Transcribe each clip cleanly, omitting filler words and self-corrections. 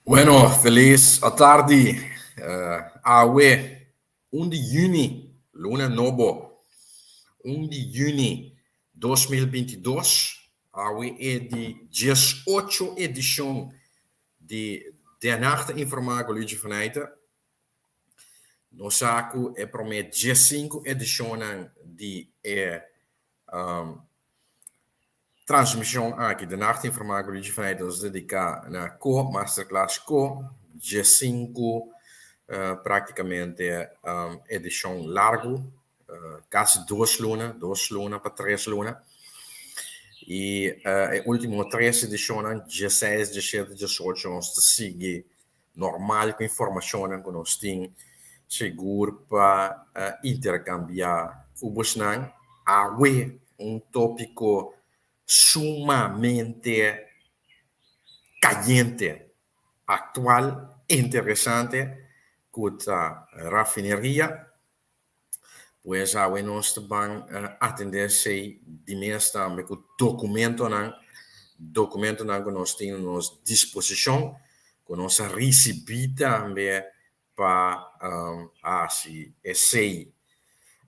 Bueno, felis atardi. Awe, 1 di yüni, luna nobo, 1 di yüni 2022, awe e di 18 edishon di Den Haag ta informá ku Luigi van Eijten. Nos sa ku e promé 15 edishonnan di e Transmishon aki Den Haag ta informá ku Luigi van Eijden ta dediká na ko Masterclass ko 15 praktikamente edishon largu, kasi dos luna, dos luna pa tres luna. I e último tres edishonnan, 16, 17, 18, nos ta sigui normal ku informashonnan ku nos tin sigur pa interkambiá ku bosnan. Awe un tópiko sumamente kayente, aktual, interesante ku ta rafineria. Pues awe nos ta ban atendé esei di mes tambe ku dokumentonan, dokumentonan ku nos tin na nos disposishon, ku nos a risibí tambe pa hasi esei.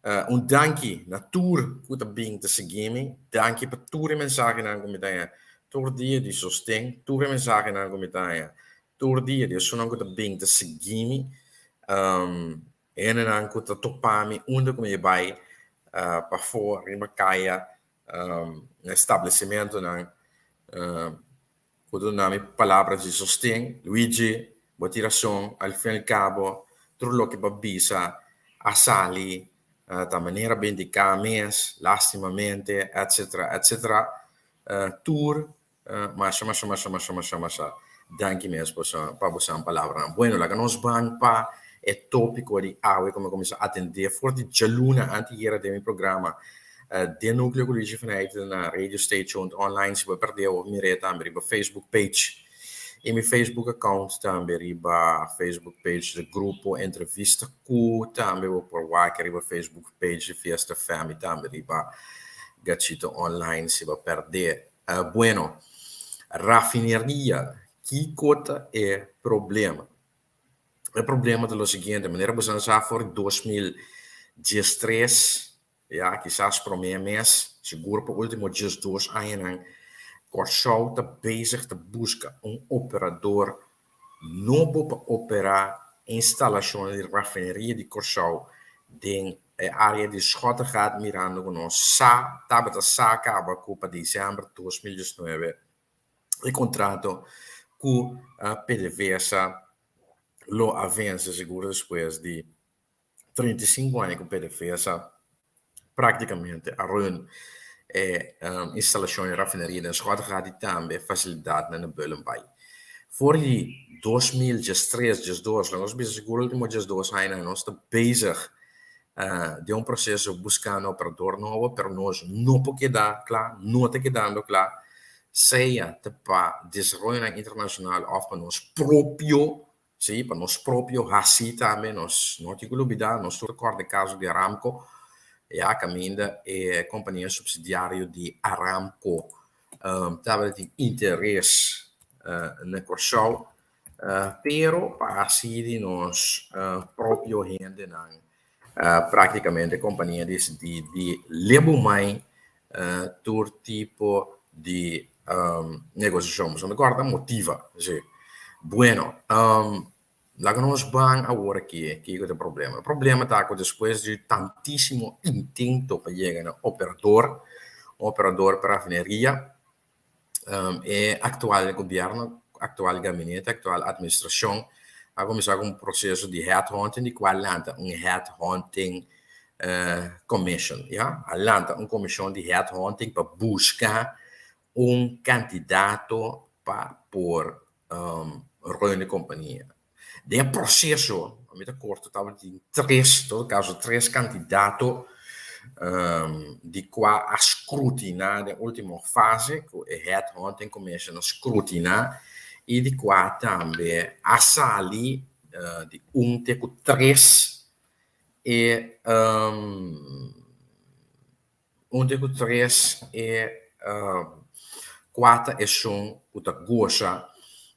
Un danki na tur ku ta bin ta sigui mi, danki pa tur e mensahenan ku mi ta haña tur dia di sosten, tur e mensahenan ku mi ta haña tur dia di esunnan ku ta bin ta sigui mi. Hendenan ku ta topa mi unda ku mi bai pafó riba kaya na establesimentunan ku ta duna mi palabra di sosten, Luigi, bo tin rason, al fin al kabo tur loke bo a bisa a sali ta manera bo indiká mes, lastimamente, etsetera, etsetera. Tur Masha masha masha masha masha masha danki mes pa bosan palabranan. Bueno, laga nos ban pa e tópiko di awe ku mi a kuminsá atendé for di djaluna antier den mi programa Den Núkleo ku Luigi van Eijden na Radio Stay Tuned Online. Si bo a pèrdè bo mir'é tambe riba Facebook page i mi Facebook account tambe riba Facebook page di Grupo Entrevista ku tambe bo por wak riba Facebook page di Fiesta FM i tambe riba Gachito Online si bo a pèrdè. Bueno, rafineria, kiko ta e problema? E problema ta lo siguiente, manera boso sa for di 2013, ya, kisas promé mes, sigur pa último 12 añanan, Kòrsou ta bezig ta buska un operador nobo pa operá instalashonnan di rafineria di Kòrsou den e área di Schottegat mirando ku nos sa tabata sa kaba ku pa desèmber 2019 e kontrato ku PDVSA lo a vense sigur despues di 35 aña ku PDVSA práktikamente a run e instalashon di rafineria den Schottegat i tambe fasilidatnan na Bullenbaai. For di 2013, 12, lo nos bisa sigur último 12 añanan nos ta bezig den un proseso buskando operador nobo, pero nos no por keda kla, no ta kedando kla, sea ta pa desaroyonan internashonal òf pa nos propio. Sí, pa nos propio haci tambe, nos no tin cu lubida, nos tur recorda e caso di Aramco, ya caminda e compania subsidiario di Aramco tabatin interes na Corsou, pero pa haci di nos propio hendenan Práktikamente e kompania disidí di lebumai tur tipo di negosiashon. Pasobra mi kòrda motiva si. Bueno, laga nos ban awor aki kiko ta e problema. E problema ta ku despues di tantísimo intento pa yega na operador, un operador pa rafineria, E aktual gobièrnu, aktual gabinete, aktual atministrashon a kuminsá ku un proseso di headhunting di kual lanta un headhunting commission, ya. A lanta un komishon di headhunting pa buska un kandidato pa por run e kompania. Den e proseso, mi ta korta tabatin tres, todo kaso tres kandidato di kua a skrutiná den último fase ku e Headhunting Commission a skrutiná i di kua tambe a sali di un te ku tres e Un te ku tres e kua ta esun ku ta gosa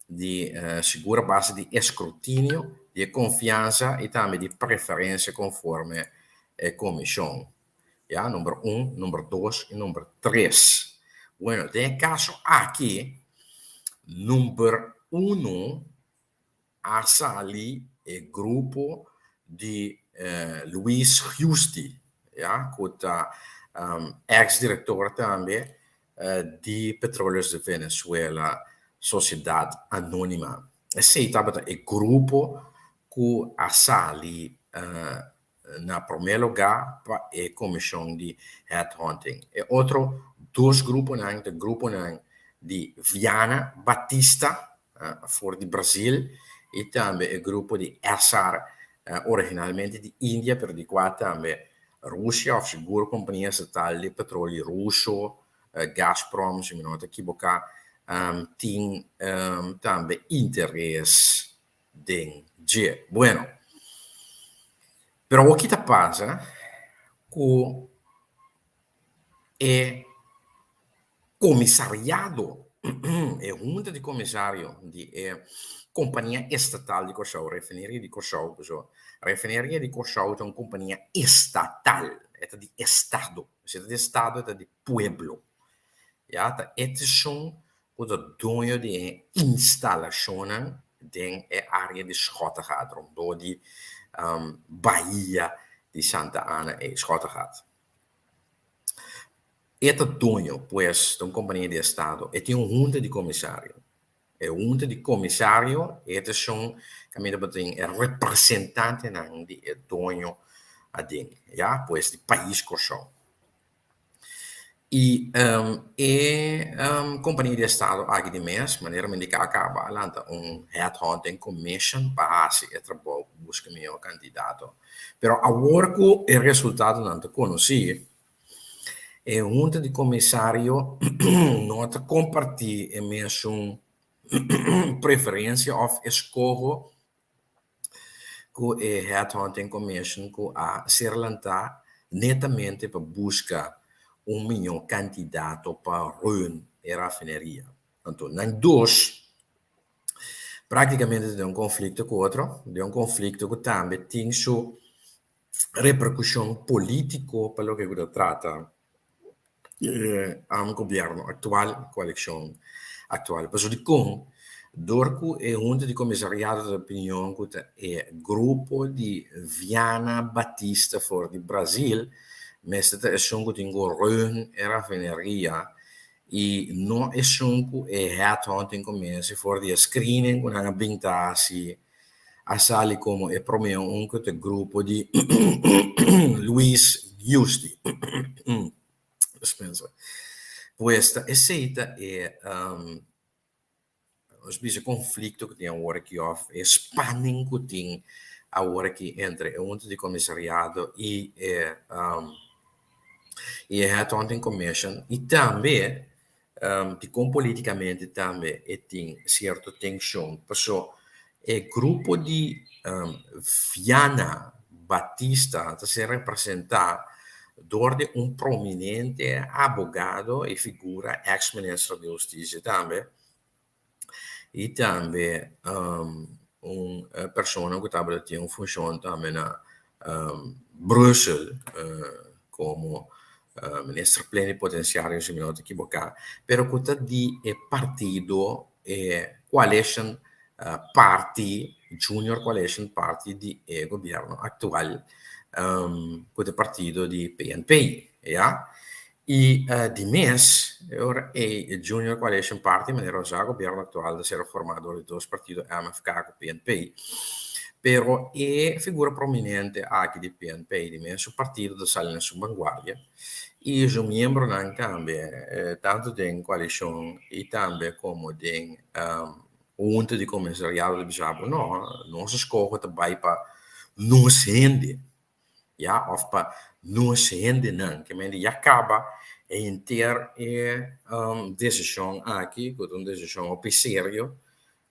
di sigur a base di eskrutinio di e konfiansa i tambe di preferensia konforme e komishon. Ya, number un, number dos i number tres. Bueno, den e kaso aki, number uno a sali e grupo di Luis Giusti, ya, ku ta eks direktor tambe di Petróleos de Venezuela Sociedad Anónima. Esei tabata e grupo ku a sali na promé lugá pa e komishon di headhunting. E otro dos gruponan ta gruponan di Viana Batista for di Brazil i tambe e grupo di Essar originalmente di India pero di kua tambe Rusia òf sigur kompania estatal di petroli ruso Gazprom si mi no ta ekiboká tin tambe interes den dje. Bueno, pero awor ki ta pasa ku e komisariado, e hunta di komisario di e kompania estatal di Kòrsou, Refineria di Kòrsou, pasobra Refineria di Kòrsou ta un kompania estatal, e ta di estado, si e ta di estado e ta di pueblo, ya, ta e esun ku ta doño di e instalashonnan den e área di Schottegat, rondó di Bahia di Santa Ana ei, Schottegat. E ta doño, pues, ta un kompania di estado. E tin un hunta di komisario. E hunta di komisario e ta esun kaminda bo tin e representantenan di e doño aden, ya, pues di pais Kòrsou. I e kompania di estado aki di mes, manera mi indiká kaba, a lanta un headhunting commission pa hasi e trabou pa buska mihó kandidato. Pero awor ku e resultatonan ta konosí, e hunta di komisario no ta kompartí e mesun preferensia òf eskoho ku e Headhunting Commission ku a ser lantá netamente pa buska un mihó kandidato pa run e rafineria. Anto nan dos práktikamente ta den un konflikto ku otro, den un konflikto ku tambe tin su reperkushon polítiko pa loke ku ta trata e gobièrnu aktual, koalishon aktual. Pasobra dikon? Dor ku e hunta di komisariado ta di opinion ku ta e grupo di Viana Batista for di Brazil mester ta esun ku tin ku run e rafineria i no esun ku e headhunting kuminsha for di e screening ku nan a bin ta hasi a sali komo e promé un ku ta grupo di Luis Giusti. Dispensa. Pues ta esei ta e nos bisa konflikto ku tin awor aki òf e spanning ku tin awor aki entre e hunta di komisariado i e i e headhunting commission i tambe Dikon politikamente tambe e tin sierto tenshon? Paso e grupo di Viana Batista ta ser representá dor di un prominente abogado i figura eks minister di hustisia tambe i tambe un persona ku tabata tin un funshon tambe na Brussel komo minister plenipotensiario si mi no ta ekiboká, pero ku ta di e partido e coalition party, junior coalition party di e gobierno aktual ku ta e partido di PNP, ya. I di mes e ora ei e Junior Coalition Party, manera bo sa, gobierno aktual ta ser formá dor di dos partido MFK ku PNP. Pero e figura prominente aki di PNP di mes su partido ta sali na su vanguardia i su miembronan tambe, tantu den koalishon i tambe komo den hunta di komisariado ta bisa bo no, nos eskoho ta bai pa nos hende. ya of pa nos hendenan ke mende ya kaba e henter e desishon aki ku ta un desishon hopi serio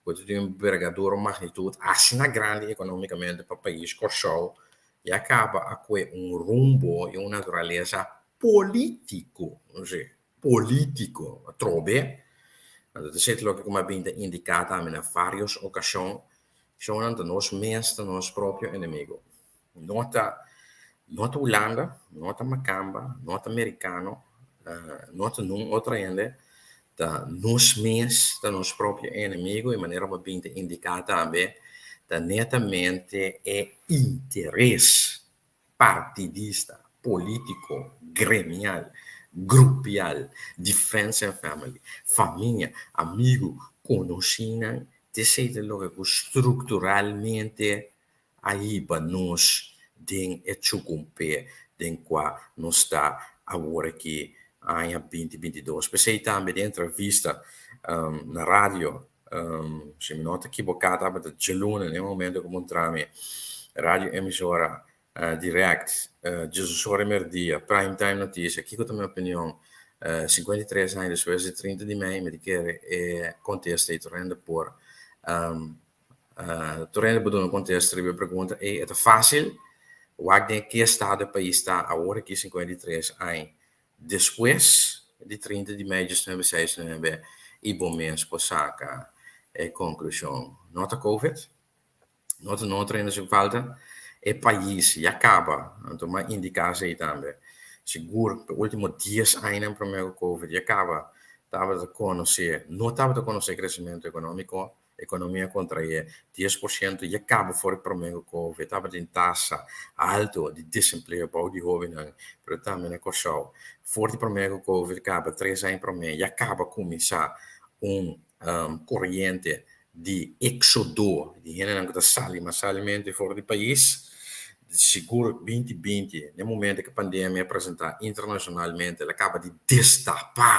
ku ta tin un envergadura un magnitud asina grandi ekonomikamente pa pais Kòrsou ya kaba a kue un rumbo i un naturalesa politiko, politico atrobe. Anto ta esei loke ku mi a bin ta indiká tambe na vários okashon, shownan ta nos mes ta nos propio enemigo. No ta no ta Hulanda, no ta makamba, no ta merikano, no ta nun otro hende, ta nos mes ta nos propio enemigo i manera mi a bin ta indiká tambe ta netamente e interes partidista, polítiko, gremial, grupial, di friends and family, famia, amigu, konosínan, ta esei ta loke ku strukturalmente a hiba nos den e chukumpé den kua nos ta awor aki aña binti 22. P'esei tambe den entrevista na radio, si mi no ta kiboká tabata djaluna na e momento ku muntra mi radio emisora dirèkt 12 ora di merdia, prime time notisia, kiko ta mi opinion 53 aña despues di 30 di mei? Mi ta kere e kontesta ei tur hende por tur hende por duna kontesta riba e pregunta ei. E ta fásil wak den ke estado e pais ta awor aki 53 aña despues di 30 di mei 1969 i bo mes por saka e konklushon. No ta covid, no ta no otro hende su falta, e pais ya kaba, anto mi a indiká esei tambe, sigur pa e último 10 añanan promé ku covid ya kaba tabata konosé, no tabata konosé kresementu ekonómiko. Ekonomia kontraé 10% ya kaba for di promé ku covid. Tabatin tasa alto di desempleo bou di hóbennan, pero tambe na Kòrsou. For di promé ku covid kaba, 3 aña promé, ya kaba kuminsá un koriente di éksodo di hendenan ku ta sali masalmente for di pais. Sigur 2020, na e momento ku pandemia a presentá internashonalmente, el a kaba di destapá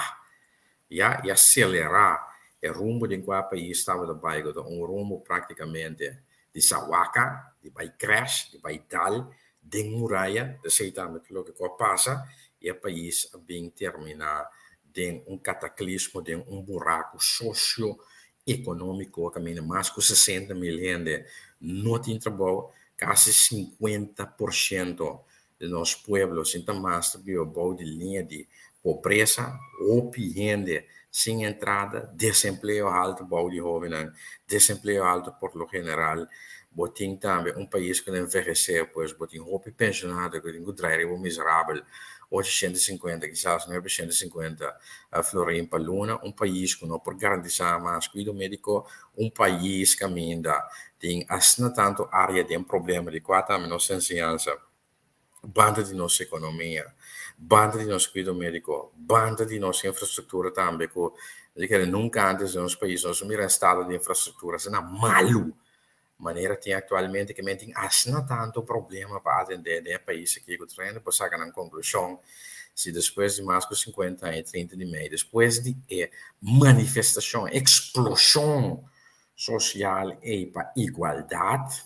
ya i aselerá e rumbo den kua e pais tabata bai, ku ta un rumbo práktikamente di sawaka, di bai crash, di bai dal den muraya. Esei tambe ta loke ku a pasa i e pais a bin terminá den un kataklismo, den un buraku sosio-ekonómiko kaminda mas ku 60.000 hende no tin trabou, kasi 50% di nos pueblo sin ta mas ta biba bou di liña di pobresa, hopi hende sin entrada, desempleo alto bou di hóbennan, desempleo alto por lo general. Bo tin tambe un pais ku ta envehesé, pues bo tin hopi penshonado ku tin ku drai riba miserabel 850, kisas 950 florin pa luna, un pais ku no por garantisá mas kuido médiko, un pais kaminda tin asina tantu área den problema di kua tambe nos enseñansa, banda di nos ekonomia, banda di nos kuido médiko, banda di nos infrastruktura tambe ku nunka antes den nos pais nos a mira estado di infrastruktura asina malu manera tin aktualmente, ke men tin asina tantu problema pa atendé den e pais aki ku tur hende por saka nan konklushon si despues di mas ku 50 aña, 30 di mei, despues di e manifestashon, eksploshon sosial ei pa igualdat,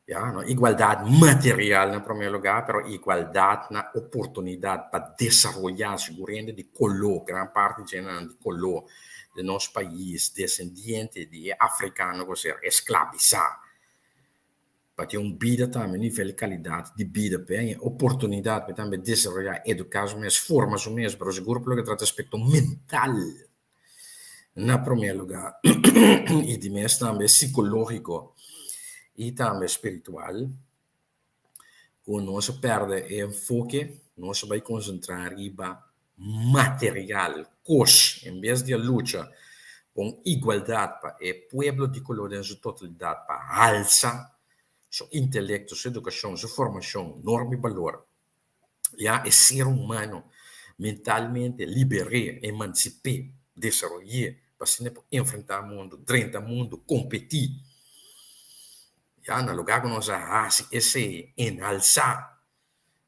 ya, no igualdat material na promé lugá, pero igualdat na oportunidat pa desaroyá sigur hende di koló, gran parti dje nan di koló den nos pais, desendiente di e afrikano ku a ser esklabisá, pa tin un bida tambe, un nivel di kalidat di bida, pa e haña oportunidat pa e tambe desaroyá, eduká su mes, forma su mes, pero sigur pa loke trata aspekto mental na promé lugá i di mes tambe sikológiko i tambe spiritual, ku nos a pèrdè e enfoke, nos a bai konsentrá riba material, kos, en bes di a lucha pa un igualdat pa e pueblo di koló den su totalidat, pa halsa su intelekto, su edukashon, su formashon, norma i balor, ya e ser humano mentalmente liber'é, emansip'é, desaroy'é pa asina e por enfrentá mundu, drenta mundu, kompetí. Ya na lugá ku nos a hasi esei, enhalsá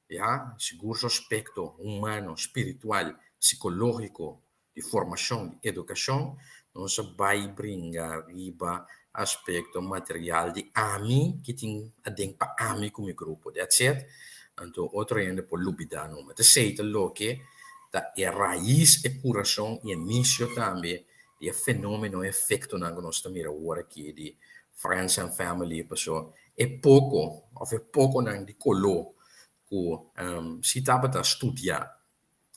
ya sigur su aspekto humano, spiritual, sikológiko, di formashon, di edukashon, nos a bai bringa riba aspekto material di ami ki tin aden pa ami ku mi grupo. That's it. Anto otro hende por lubidá numa. Ta esei ta loke ta e rais, e kurason i e inisio tambe di e fenómeno, e efektonan ku nos ta mira awor aki di friends and family, pasobra e poko òf e pokonan di koló ku si tabata studia.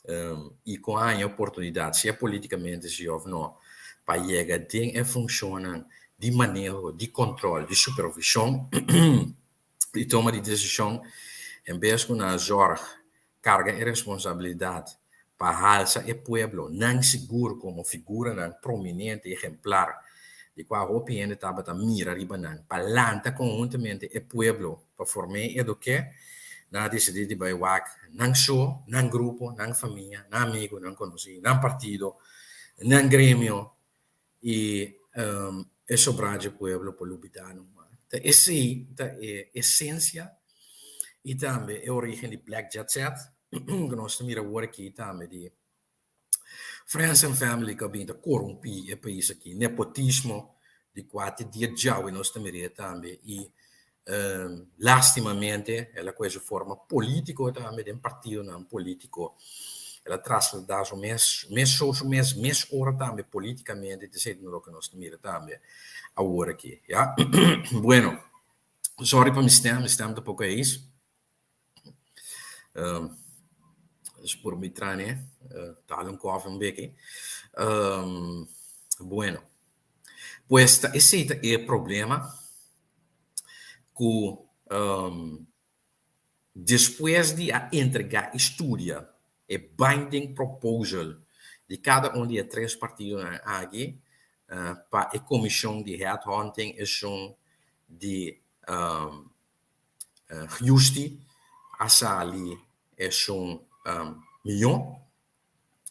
I ku a haña oportunidat, sea polítikamente si òf no, pa yega den e funshonnan di maneho, di kòntròl, di supervishon, di toma di desishon, en bes ku nan zòrg karga e responsabilidat pa halsa e pueblo nan sigur komo figuranan prominente, ehemplar, di kua hopi hende tabata mira riba nan, pa lanta konhuntamente e pueblo pa form'é i eduk'é, nan a disidí di bai wak nan so, nan grupo, nan famia, nan amigu, nan konosí, nan partido, nan gremio i e sobrá dje pueblo por lubidá numa. Ta esei ta e esensia i tambe e orígen di Black Jet Set ku nos ta mira awor aki tambe di Friends and family ku a bin ta korumpí e pais aki, nepotismo di kua te dia djawe nos ta mir'é tambe i lastimamente el a kohe su forma polítiko tambe den partidonan polítiko, el a trasladá su mes mes so su mes mes ora tambe polítikamente ta esei loke nos ta mira tambe awor aki ya. Bueno, sorry pa mi stem, mi stem ta poko heis. Dus por mi trane, dal un koffie un beki. Bueno, pues ta esei ta e problema ku despues di a entrega i studia e binding proposal di kada un di e tres partidonan aki pa e komishon di headhunting esun di Giusti a sali esun miyon,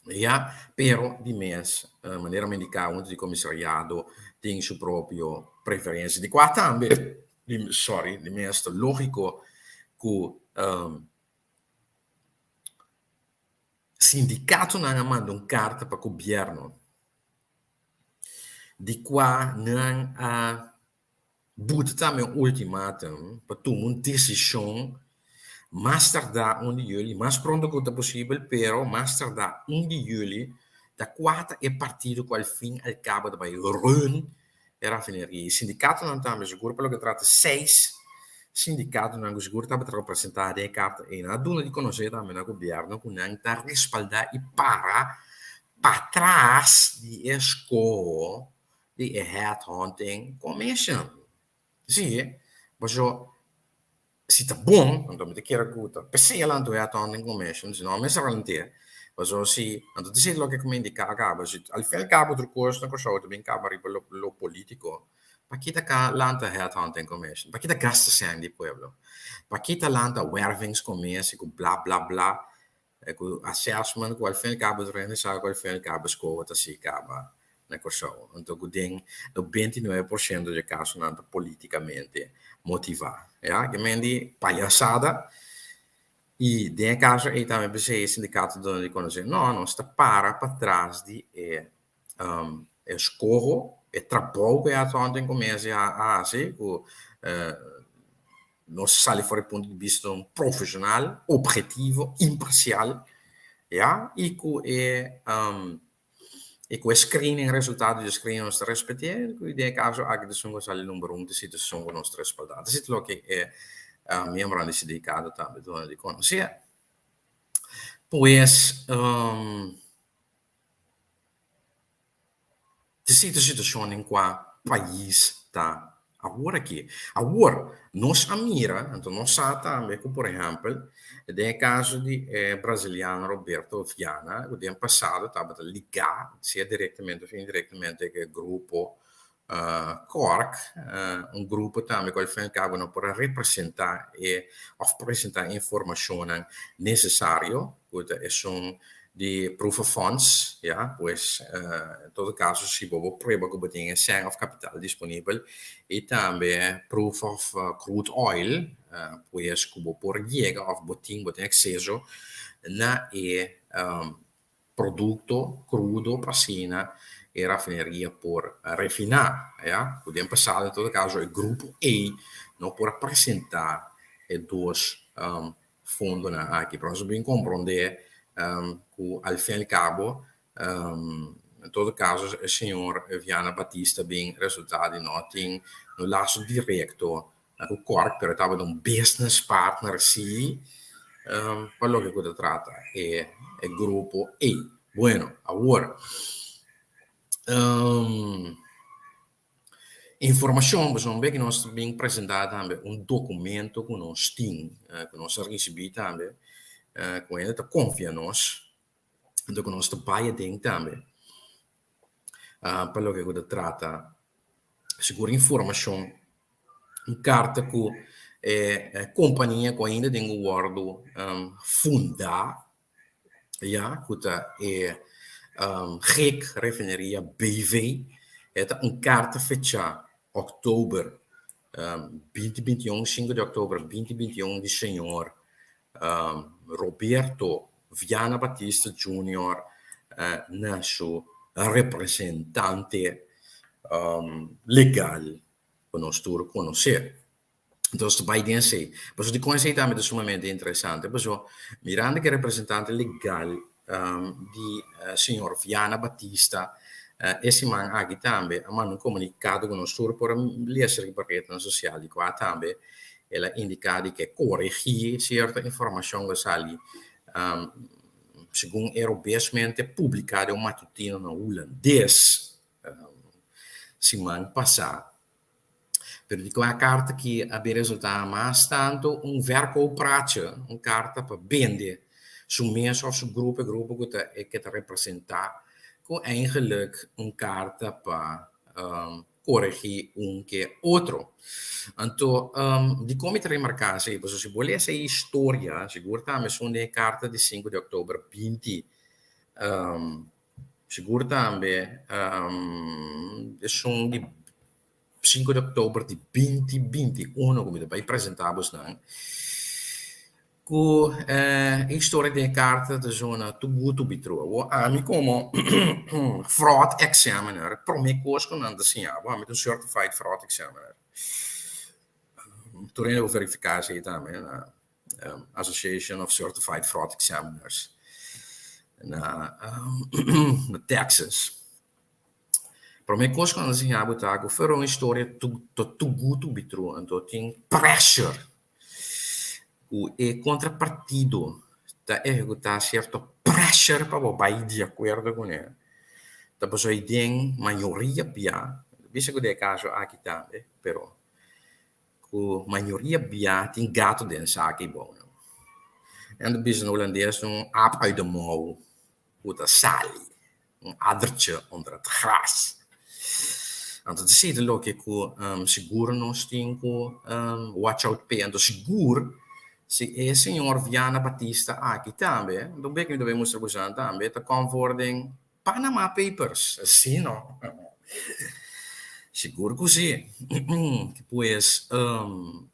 ya, pero di mes manera mi indica hunto di comisariado tin su propio preferencia di cua tambe, sorry, di mes ta logico cu sindicatonan a manda un carta pa gobierno di cua nan a Buta tambe un ultimatum pa tuma un desishon mas tardá un di yüli, mas pronto ku ta posibel, pero mas tardá un di yüli, ta kua ta e partido ku al fin al kabo ta bai run e rafineria. E sindikatonan tambe, sigur pa loke trata seis sindikatonan ku sigur tabata representá den e karta ei, nan a duna di konosé tambe na gobièrnu ku nan ta respaldá i para patras di e skoho di e Headhunting Commission. Sí, pasobra si ta bon, anto mi ta kere ku ta p'esei a lanta un Headhunting Commission, si no a mester lant'é, pasobra si, anto ta esei loke ku mi indiká kaba, si al fin al kabo otro kos na Kòrsou ta bin kaba riba lo polítiko, paki ta ka lanta Headhunting Commission? Paki ta gasta sèn di pueblo? Paki ta lanta wervingscommissie ku bla bla bla? E ku assessment ku al fin al kabo tur hende sa ku al fin al kabo skol ta si kaba na Kòrsou. Anto ku den 99% dje kasonan ta politikamente motivá. Ya, ke men di payasada i den e kaso ei tambe p'esei e sindikato duna di konosé, no, nos ta para patras di e eskoho, e trabou ku e headhunting komesha a hasi ku nos sali for e punto di bista un profeshonal, obhetivo, imparsial, ya, i ku e i ku e screening, resultado di e screening nos ta respet'é, ku den e kaso aki ta esun ku a sali number un ta situashon ku nos ta respaldá. Ta esei loke e miembronan di sindikato tambe duna di konosé. Pues. Esei ta situashon den kua pais ta awor aki. Awor, nos a mira, anto nos sa tambe ku por ehèmpel den e kaso di e braziliano Roberto Viana ku den pasado tabata ligá sea direktamente òf indirektamente ku e grupo Cork, un grupo tambe ku al fin al kabo no por a representá e òf presentá e informashonnan nesesario ku ta esun di proof of funds, ya, pues en todo kaso si bo por prueba ku bo tin e sèn òf kapital disponibel i tambe proof of crude oil, pues ku bo por yega òf bo tin bo tin akseso na e produkto krudo pa asina e rafineria por refiná, ya. Ku den pasado en todo kaso e grupo ei no por a presentá e dos fondonan aki. Pero nos a bin komprondé ku al fin al kabo en todo kaso e señor Viana Batista bin resultá di no tin un laso direkto ku Cork, pero e tabata un business partner sí. pa loke ku ta trata e grupo ei. Bueno, awor informashon pasobra un bek nos ta bin presentá tambe un dokumento ku nos tin, ku nos a risibí tambe, ku hende ta konfia nos, anto ku nos ta bai aden tambe pa loke ku ta trata sigur informashon, un karta ku e kompania ku ainda tin ku wòrdu fundá ya ku ta e Gek Refineria BV. E ta un karta fechá òktober 2021, sinku di òktober 2021 di señor Roberto Viana Batista Junior na su representante legal ku nos tur konosé. Entonces ta bai den esei. Pasobra dikon esei tambe ta sumamente interesante? Pasobra mirando ku e representante legal di señor Viana Batista e siman aki tambe a manda un komunikado ku nos tur por a lesa riba retnan sosial di kua tambe el a indiká di ke koregí sierto informashon ku a sali segun e robesmente publiká den un matutino na hulandes siman pasá. Pero di kua karta ki a bin resultá mas tantu un verkooppraatje, un karta pa bende su mes òf su grupo, e grupo ku ta e ke ta representá, ku eigenlik un karta pa koregí un ke otro. Anto dikon mi ta remarká esei? Pasobra si bo lesa e historia, sigur tambe esun den e karta di sinku di òktober binti, Sigur tambe esun di sinku di oktober di 2021 ku mi ta bai presentá bosnan ku e historia den e karta ta zona too good to be true. Awor ami komo fraud examiner promé kos ku nan ta siña bo ami ta un certified fraud examiner. Tur hende por verifiká esei tambe na Association of Certified Fraud Examiners na Texas. Promé kos ku nan ta siña bo ta ku fuera un historia ta too good to be true, anto tin pressure ku e kontrapartido ta ehekutá sierto pressure pa bo bai di akuerdo kuné. Ta pasobra den mayoria bia, bisa ku den e kaso aki tambe, pero Ku mayoria bia tin gato den saki bo. Nan ta bisa na Holandes un aap uit de mouw ku ta sali, un addertje onder het gras. Anto ta esei ta loke ku sigur nos tin ku watch out p'e. Anto sigur si e señor Viana Batista aki tambe, anto un bek mi ta bai mustra boso tambe, ta kòm for den Panama Papers, sí no? Sigur ku sí. Pues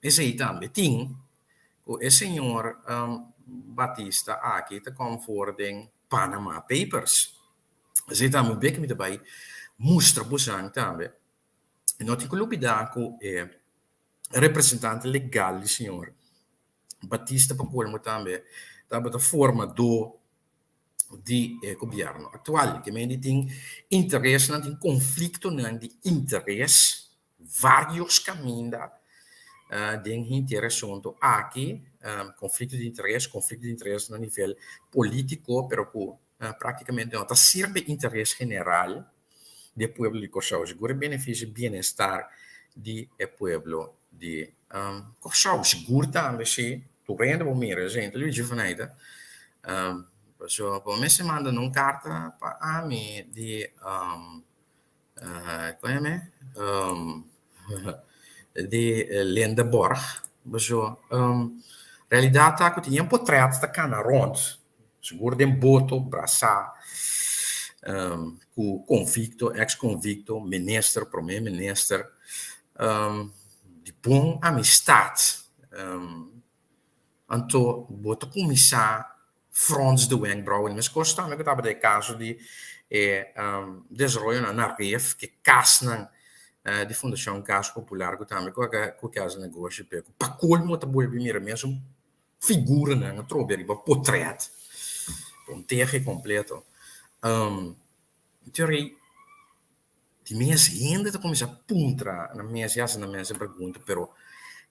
esei tambe tin ku e señor Batista aki ta kom for den Panama Papers. Esei tambe un bek mi ta bai mustra bosan tambe. No tin ku lubida ku e representante legal di señor Batista pa kolmo tambe tabata formadó di e gobièrnu aktual. Ke mende tin interesnan, tin konfliktonan di interes vários kaminda den henter asuntu aki, konflikto di interes, konflikto di interes na nivel polítiko, pero ku práktikamente no ta sirbi interes general di e pueblo di Kòrsou, sigur e benefisio i bienestar di e pueblo di Kòrsou. Sigur tambe si tur hende por mira esei, ta Luigi van Eijden, pasobra bo mester manda un karta pa ami di kon yama e di Linda Borg, pasobra realidat ta ku tin yen potrèt ta kana rònt. Sigur den boto brasá ku konvikto, eks konvikto, minister, promé minister, di bon amistat. Anto bo ta kuminsá frons de wenkbrauwen. Meskos tambe ku tabata e kaso di e desaroyonan na Rif, ke kasnan di Fundashon Kas Popular ku tambe ku a hasi negoshi p'e ku pa kolmo ta bolbe mira mesun Figuranan atrobe riba potret, un tehe kompleto. Teoria di mes hende ta kuminsá puntra nan mes i hasi nan mes e pregunta, pero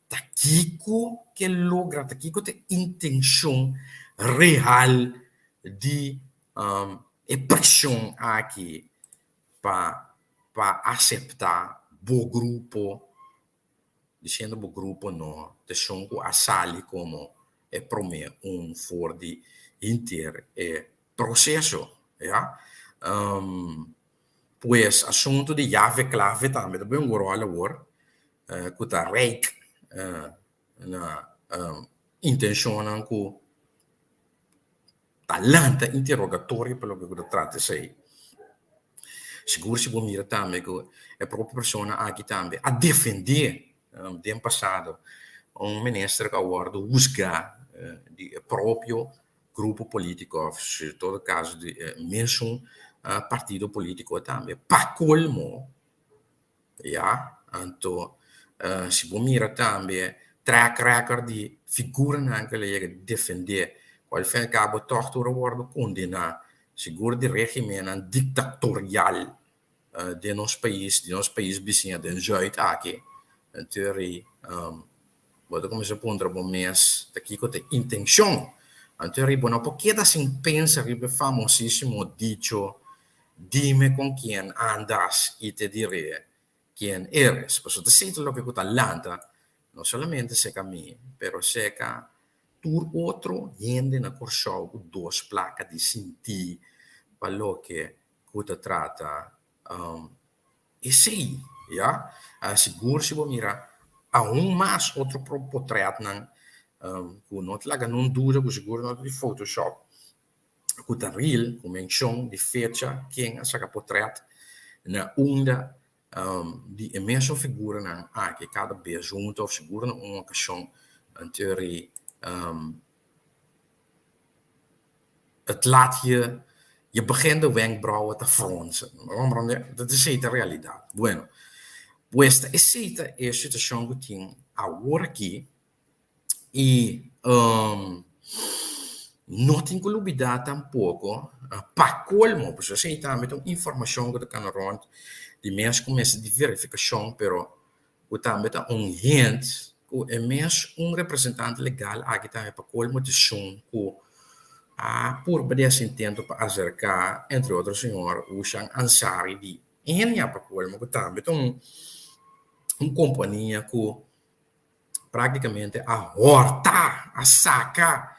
Ta kiko ke logra? Ta kiko ta e intenshon real di e preshon aki pa pa aseptá bo grupo, disiendo bo grupo no, ta esun ku a sali komo e promé un for di henter e proseso, ya. Pues asuntu di yave klave tambe ta bin un ròl awor ku ta rijk na intenshonnan ku ta lanta interogatorio pa loke ku ta trata esei. Sigur si bo mira tambe ku e propio persona aki tambe a defendé den pasado un minister ku a wòrdu husgá di e propio grupo polítiko òf si todo kaso di e mesun partido polítiko tambe. Pa kolmo, ya, anto si bo mira tambe track record di figuranan ku el a yega di defendé ku al fin al kabo tòg tur a wòrdu kondená sigur di regimennan diktatorial den nos pais, di nos pais bisiña den Zuid aki, anto bo ta kuminsá puntra bo mes ta kiko ta e intenshon. Anto bo no por keda sin pensa riba e famosísimo dicho, Dime con quien andas y te diré quien eres. Pasobra ta esei ta loke ku ta lanta no solamente serka mi, pero serka tur otro hende na Kòrsou ku dos plaka di sintí pa loke ku ta trata esei, ya. Sigur si bo mira aun mas otro potretnan ku no ta laga nun duda ku sigur no ta di photoshop ku ta real ku menshon di fecha ken a saka potret na unda di e mesun figuranan aki kada bes huntu òf sigur na un okashon anterior. Het laat je, je begint de wenkbrauwen te fronsen. Dat is esei ta realidat. Bueno, pues ta esei ta e situashon ku tin awor aki i no tin ku lubidá tampoko pa kolmo, pasobra esei tambe ta un informashon ku ta kana rònt di mes ku mester di verifikashon, pero ku tambe ta un hint ku e mes un representante legal aki tambe pa kolmo di esun ku a purba di hasi intento pa aserká entre otro señor Ushan Ansari di Enia pa kolmo ku tambe ta un un kompania ku práktikamente a hòrta, a saka,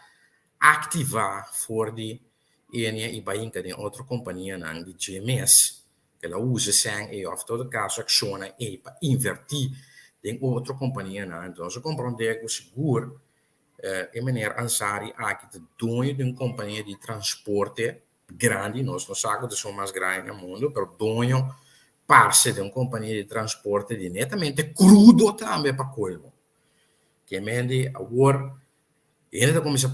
aktivá for di Enia i bai hinka den otro kompanianan di dje mes. El a usa esèn ei òf todo kaso akshonnan ei pa invertí den otro kompanianan. Enton nos a komprondé ku sigur e meneer Ansari aki ta doño di un kompania di transporte grandi, nos no sa ku ta esun mas grandi na mundu, pero doño parse di un kompania di transporte di netamente krudo tambe pa kolmo. Ke men di awor hende ta kuminsá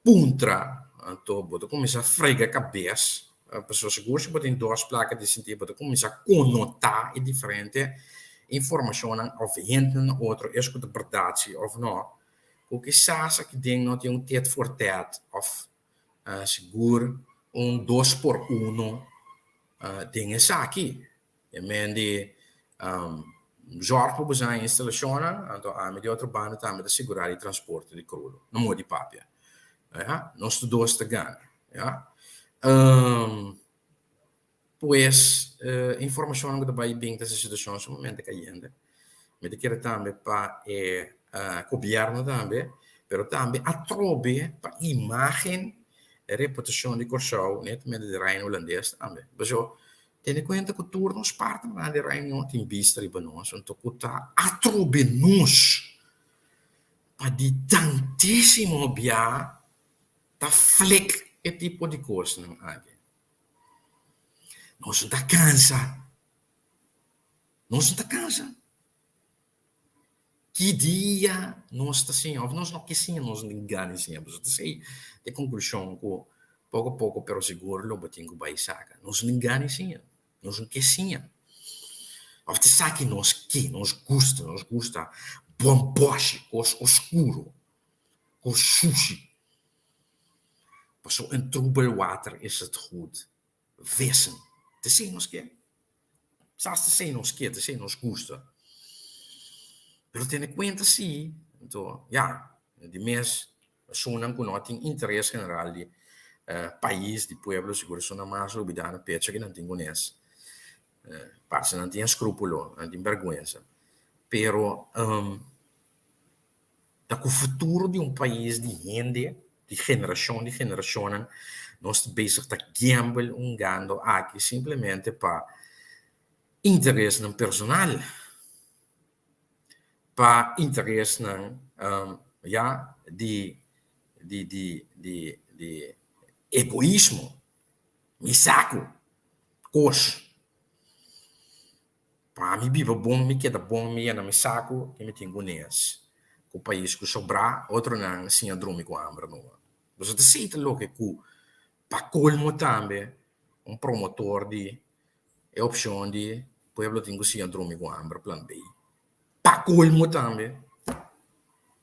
puntra, anto bo ta kuminsá frega kabes, pasobra sigur si bo tin dos plaka di sinti bo ta kuminsá konotá e diferente informashonnan òf hendenan na otro es ku ta bèrdat si òf no, ku kisas aki den no tin un tet for tet òf sigur un dos por uno den esaki. E men di zorg pa bo sa instalashonnan, anto ami di otro banda tambe ta sigurá di transporte di krudo. No moe di papia. Ya, nos tur dos ta gana. Ya. Pues, informashonnan ku ta bai bin ta e situashon sumamente kayente. Mi ta kere tambe pa e gobièrnu tambe, pero tambe atrobe pa imágen e reputashon di Kòrsou netamente di Reino Hulandes tambe. Pasobra Tene kuenta ku tur nos partnernan di Reino tin bista riba nos, anto ku ta atrobe nos pa di tantísimo bia ta flik e tipo di kosnan aki. Nos no ta kansa. Nos no ta kansa. Ki dia nos ta siña òf nos no ke siña, nos no tin gana di siña. Pasobra ta esei ta e konklushon ku poko poko pero sigur lo bo tin ku bai saka. Nos no tin gana di siña, nos no ke siña. Òf ta esaki nos ke, nos gusta, nos gusta bon bòshi, kos oskuro, kos sushi. Pasobra in troebel water is het goed vissen. Ta esei nos ke. Sa ta esei nos ke, ta esei nos gusta. Pero tene kuenta si, anto ya, di mes esunnan ku no tin interes general di pais, di pueblo, sigur esunnan mas lubidá na pecha ku nan tin kunes. Parse nan tin eskrúpulo, nan tin bèrgwensa. Pero ta ku futuro di un pais, di hende, di generashon di generashonnan, nos ta bezig ta gamble hungando aki simplemente pa interesnan personal, pa interesnan ya di di di di di egoismo, mi sa ku kos pa mi biba bon, mi keda bon, mi yena mi saku i mi tin ku nes ku pais ku sobrá otronan siña drumi ku hamber numa. Boso ta sinti loke ku pa kolmo tambe un promotor di e opshon di pueblo tin ku siña drumi ku hamber plan B. Pa kolmo tambe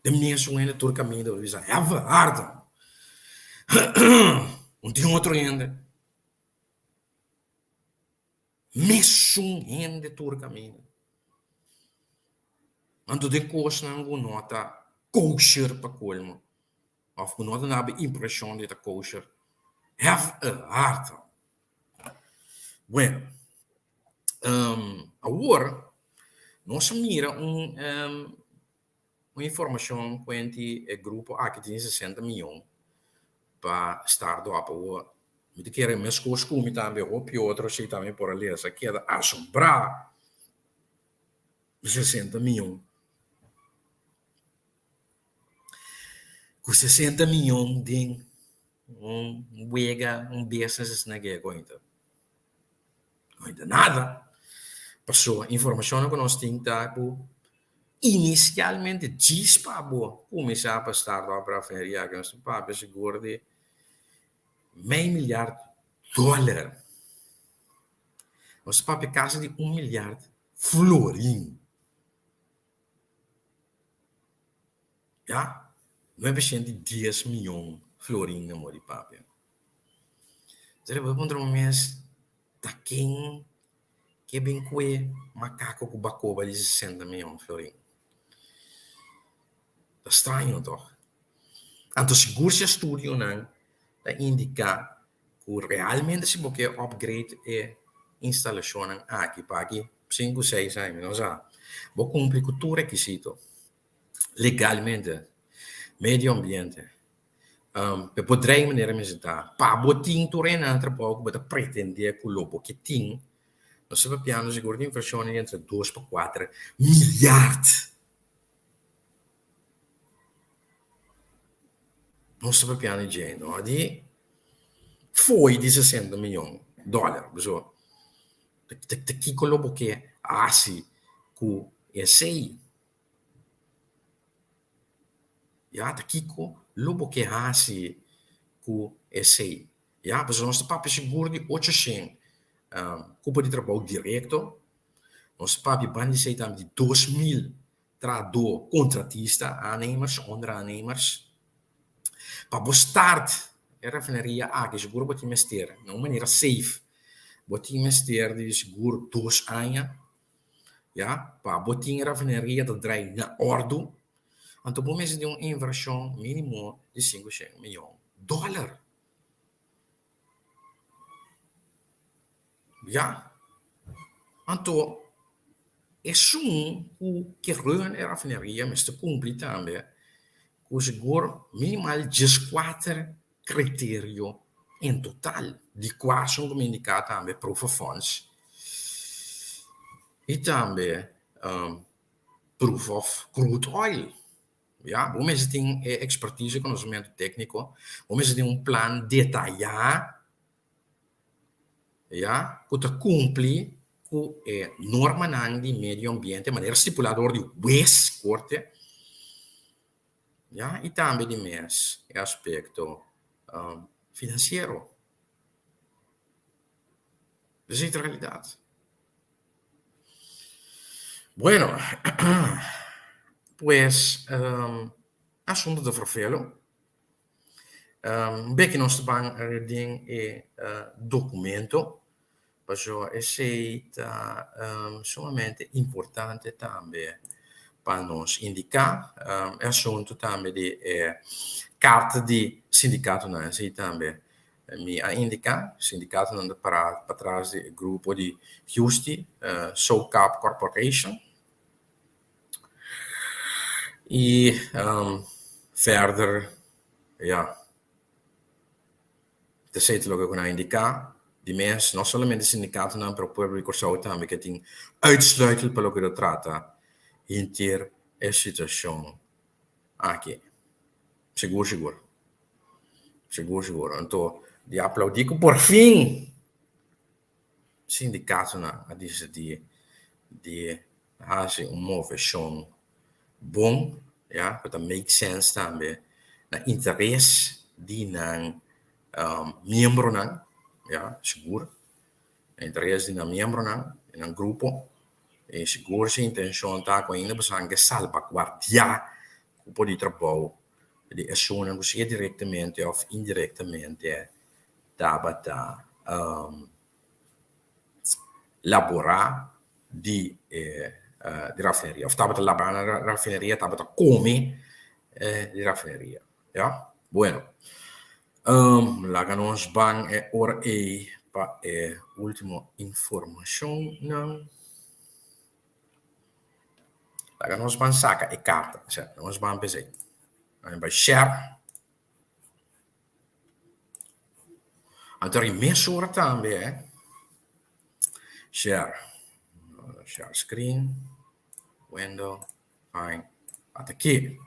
den mesun hende tur kaminda bo bisa hève harde un tin otro hende mesun hende tur kaminda. Anto den kosnan ku no ta kosher pa kolmo òf ku no ta daba impreshon di ta kosher hève harde. Bueno, awor nos a mira un un informacion cuenti e grupo aki tin 60 miyon pa start up. Awor mi ta kere mescos cu mi tambe hopi otro si tambe por a lesa keda asombrá 60 miyon. Cu 60 miyon den Un wega, un business asina ke kointa. Kointa nada. Pasobra informashonnan ku nos tin ta ku inisialmente djis pa bo kuminsá pa start up rafineria aki nos ta papia sigur di mei milyard dòler. Nos ta papia kasi di un milyard florin. Ya, 910 miyon florin na mor di papia. Entonces bo ta puntra bo mes, ta ken ke bin kue makako ku bakoba di 60 miyon florin? Ta straño tòg? Anto sigur si e studionan ta indiká ku realmente si bo ke upgrade e instalashonnan aki pa aki sinku seis aña mi no sa, bo kumpli ku tur rekisito. Legalmente, medio ambiente, pe por drei manera mester ta. Pa bo tin tur e nan trabou ku bo ta pretendé ku lo bo ke tin, nos ta papiando sigur di invershon di entre dos pa kuater milyard. Nos ta papiando dje, no di fo'i di sesenta miyon dòler. Pasobra ta kiko lo bo ke hasi ku esei? Ya, ta kiko lo bo ke hasi ku esei? Ya, pasobra nos ta papia sigur di 800 kupo di trabou direkto, nos ta papia banda di esei tambe di 2000 trahadó kontratista, aannemers, onderaannemers. Pa bo start e refineria aki sigur bo tin mester na un manera safe, bo tin mester di sigur dos aña. Ya, pa bo tin rafineria ta drai na ordu, anto bo mester di un invershon minimo di 500 miyon dòler. Ya, anto esun ku ke run e rafineria mester kumpli tambe ku sigur minimal 14 kriterio en total, di kua son ku mi indiká tambe proof of funds i tambe proof of crude oil. Ya, bo mester tin e ekspertise, konosementu tékniko, bo mester tin un plan detayá, ya, ku ta kumpli ku e normanan di medio ambiente manera stipulá dor di wes, korte. Ya, i tambe di mes e aspekto finansiero. Esei ta realidat. Bueno, pues asuntu ta ferfelu. Un beki nos ta ban den e documento, pasobra esei ta sumamente importante tambe. pa nos indiká e asuntu tambe di e karta di sindikatonan esei tambe mi a indiká sindikatonan ta pará patras di e grupo di Giusti SOCAP Corporation i verder ya. Esei ta loke ku nan a indiká di mes, no solamente sindikatonan pero pueblo di Kòrsou tambe ke tin uitsluitel pa loke ta trata henter e situashon aki. Sigur sigur. Sigur sigur. Anto di aplaudí ku porfin sindikatonan a disidí di hasi un moveshon bon, ya, ku ta make sense tambe na interes di nan miembronan, ya, sigur, na interes di nan miembronan, di nan grupo, i sigur si intenshon ta ku ainda boso ke salbaguardiá kupo di trabou di esunnan ku sea direktamente òf indirektamente tabata laborá di e di rafineria of tabata laborá na rafineria tabata come di rafineria ya bueno laga nos ban e ora ei pa e ultimo informacionnan laga nos ban saca e carta nos ban p'esei nos bai share. Anto ri mesora tambe share, share screen, window, fine, ata aki.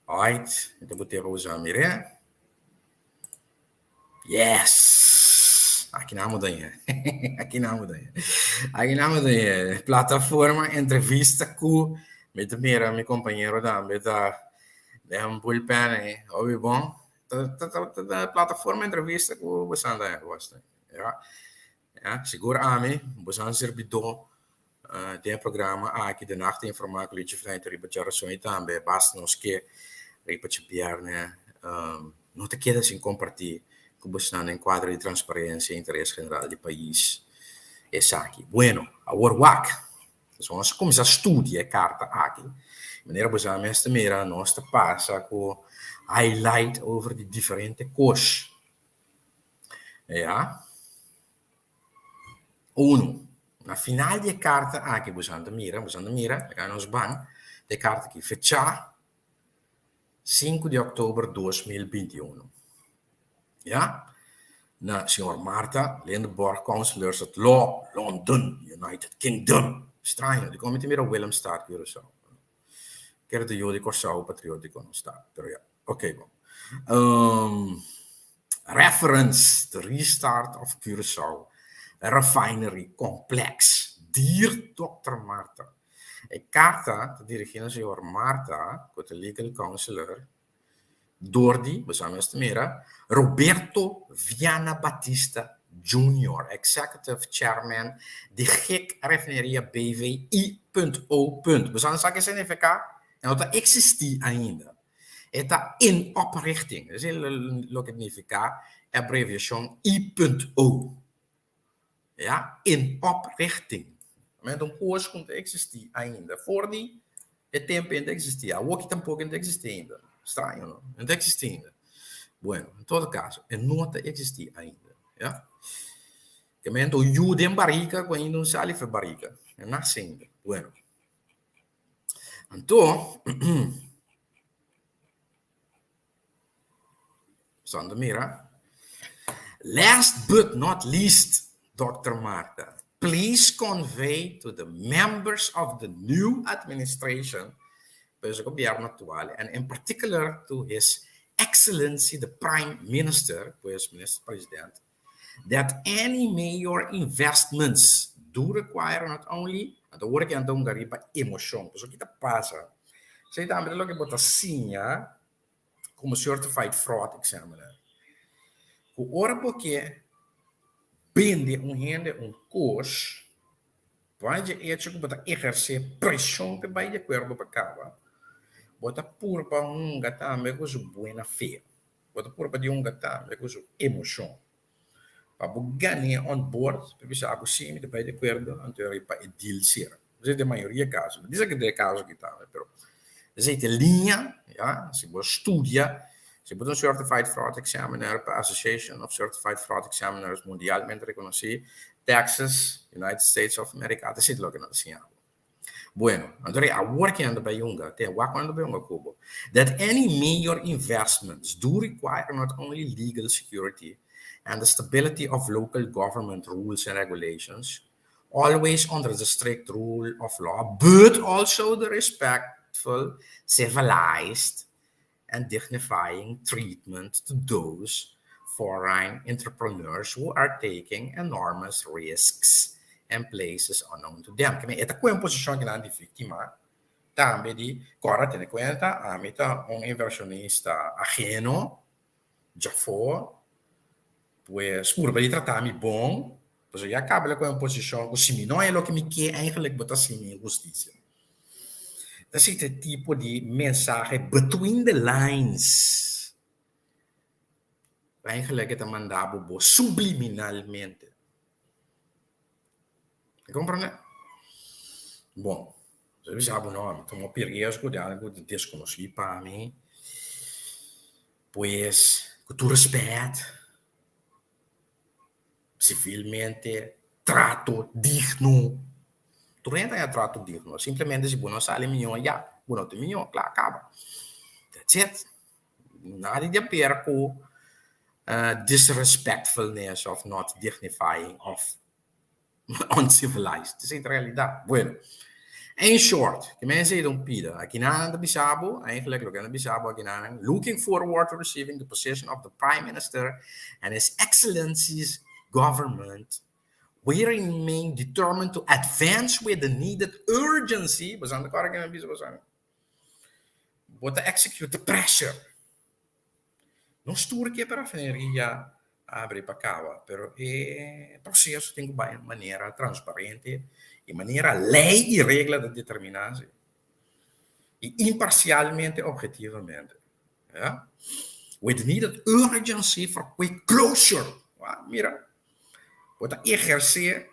Alright, mi ta bot'é pa usa mir'é. Yes! Aki nan bo ta ñe. Aki nan bo ta ñe. Aki nan bo ta ñe. Plataforma entrevista ku mi ta mira mi kompañero tambe ta den un bullpen ei. Hopi bon. Ta ta ta ta plataforma entrevista ku boso ta hasi. Ya. Ya. Sigur ami, boso sirbidó Den e programa aki De Nacht Informa ku Lichi Vrijt riba djarason i tambe basta nos ke riba djabièrnè no ta keda sin kompartí ku bosnan den kuadro di transparensia i interes general di pais esaki. Bueno, awor wak! Pasobra nos a kuminsá studia e karta aki, manera boso mes ta mira nos ta pasa ku highlight over di diferente kos. Ya. Unu, Na final di e karta aki boso ta mira, boso ta mira, laga nos ban di e karta aki fechá sinku di òktober 2021. Ya, na señor Martha Lindeborg, Councillors at Law, London, United Kingdom. Straño, dikon mi ta mira Willemstad, Curaçao? Kere ta yu di Kòrsou patriótiko nos ta, pero ya. Oké bon. Reference the restart of Curaçao Refinery Complex. Dear Dòkter Martha, E karta ta dirigí na señor Martha, ku ta legal counselor, dor di, bo sa mes ta mira, Roberto Viana Batista Junior, Executive Chairman di gec Refineria BV I punt O punt. Bo sa ke signifiká? E no ta eksistí ainda. E ta in oprichting. Esei loke nifiká e abreviashon I punt O. Ya, in oprichting. Mente un kos ku no ta eksistí ainda. For di e tempu ei no ta eksistí. Awoki tampoko no ta eksistí ainda. Straño, no? No ta eksistí ainda. Bueno, en todo kaso, e no ta eksistí ainda. Ya. Ke mente un yu den barika ku ainda no sali for barika. E nase ainda. Bueno. Anto, Sando mira. Last but not least, Dòkter Martha, please convey to the members of the new administration, pues e gobierno actual, and in particular to His Excellency the Prime Minister, pues Minister President, that any major investments do require not only, anto ora ki nan ta hunga riba emocion, pasobra ki ta pasa? Esei tambe ta loke bo ta siña komo certified fraud examiner, ku ora bo ke bende un hende un kos, bai dje echo ku bo ta ehersé preshon p'e bai di akuerdo pa kaba, bo ta purba hunga tambe ku su buena fe. Bo ta purba di hunga tambe ku su emoshon. Pa bo gan'é on board, pa bisa ku si mi ta bai di akuerdo, anto e pa e deal sera. Esei ta e mayoria kaso. No bisa ku ta e kaso aki tambe, pero esei ta e liña, ya, si bo studia, si bo ta un Certified Fraud Examiner pa Association of Certified Fraud Examiners mundialmente rekonosí, Texas, United States of America, ta esei ta loke nan ta siña bo. Bueno, anto rei awor ke nan ta bai hunga, te awor ku nan ta bai hunga ku bo. That any major investments do require not only legal security and the stability of local government rules and regulations, always under the strict rule of law, but also the respectful, civilized and dignifying treatment to those foreign entrepreneurs who are taking enormous risks in places unknown to them. E ta koe un posishon kinan di víktima tambe di kòrda tene kuenta ami ta un invershonista aheno djafó, pues purba di trata mi bon, pasobra ya kaba el a kohe un posishon ku si mi no haña loke mi ke eigenlijk bo ta hasi mi inhustisia. Ta esei e tipo di mensahe between the lines ku eigenlijk e ta manda bo bo subliminalmente. Ta komprende? Bon, bo bisa bo no, mi tuma hopi riesgo di algu di deskonosí pa mi, pues ku tur respet, sivilmente, trato digno. Tur hende ta haña trato digno, simplemente si bo no sali mihó ya, bo no ta mihó, kla, kaba. That's it. Nada di haber ku disrespectfulness of not dignifying of uncivilized. Esei ta realidat. Bueno, in short, ke men esei ta un pida. Akinan ta bisa bo, eigenlijk loke nan ta bisa bo akinan, looking forward to receiving the position of the Prime Minister and His Excellency's government, we remain determined to advance with the needed urgency, boso ta kòrda ke mi a bisa boso? Bo ta execute pressure. Nos tur ke pa rafineria abri pa kaba, pero e proseso tin ku bai manera transparente i manera lei i regla ta determiná si, i imparsialmente obhetivamente. Ya. With needed urgency for quick closure. Wak, mira, bo ta ehersé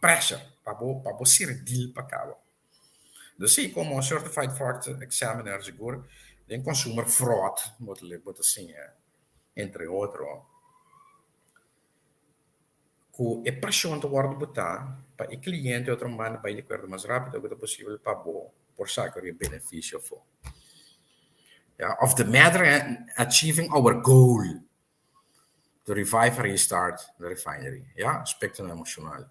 pressure pa bo pa bo sera deal pa kaba. Dus si, komo Certified Fraud Examiner sigur den consumer fraud bo ta bo ta siña entre otro ku e preshon ta wòrdu botá pa e kliente otro manda bai di akuerdo mas rápido ku ta posibel pa bo por saka e benefisio afó. Ya, of the matter and achieving our goal to revive and restart the refinery. Ya, aspektonan emoshonal.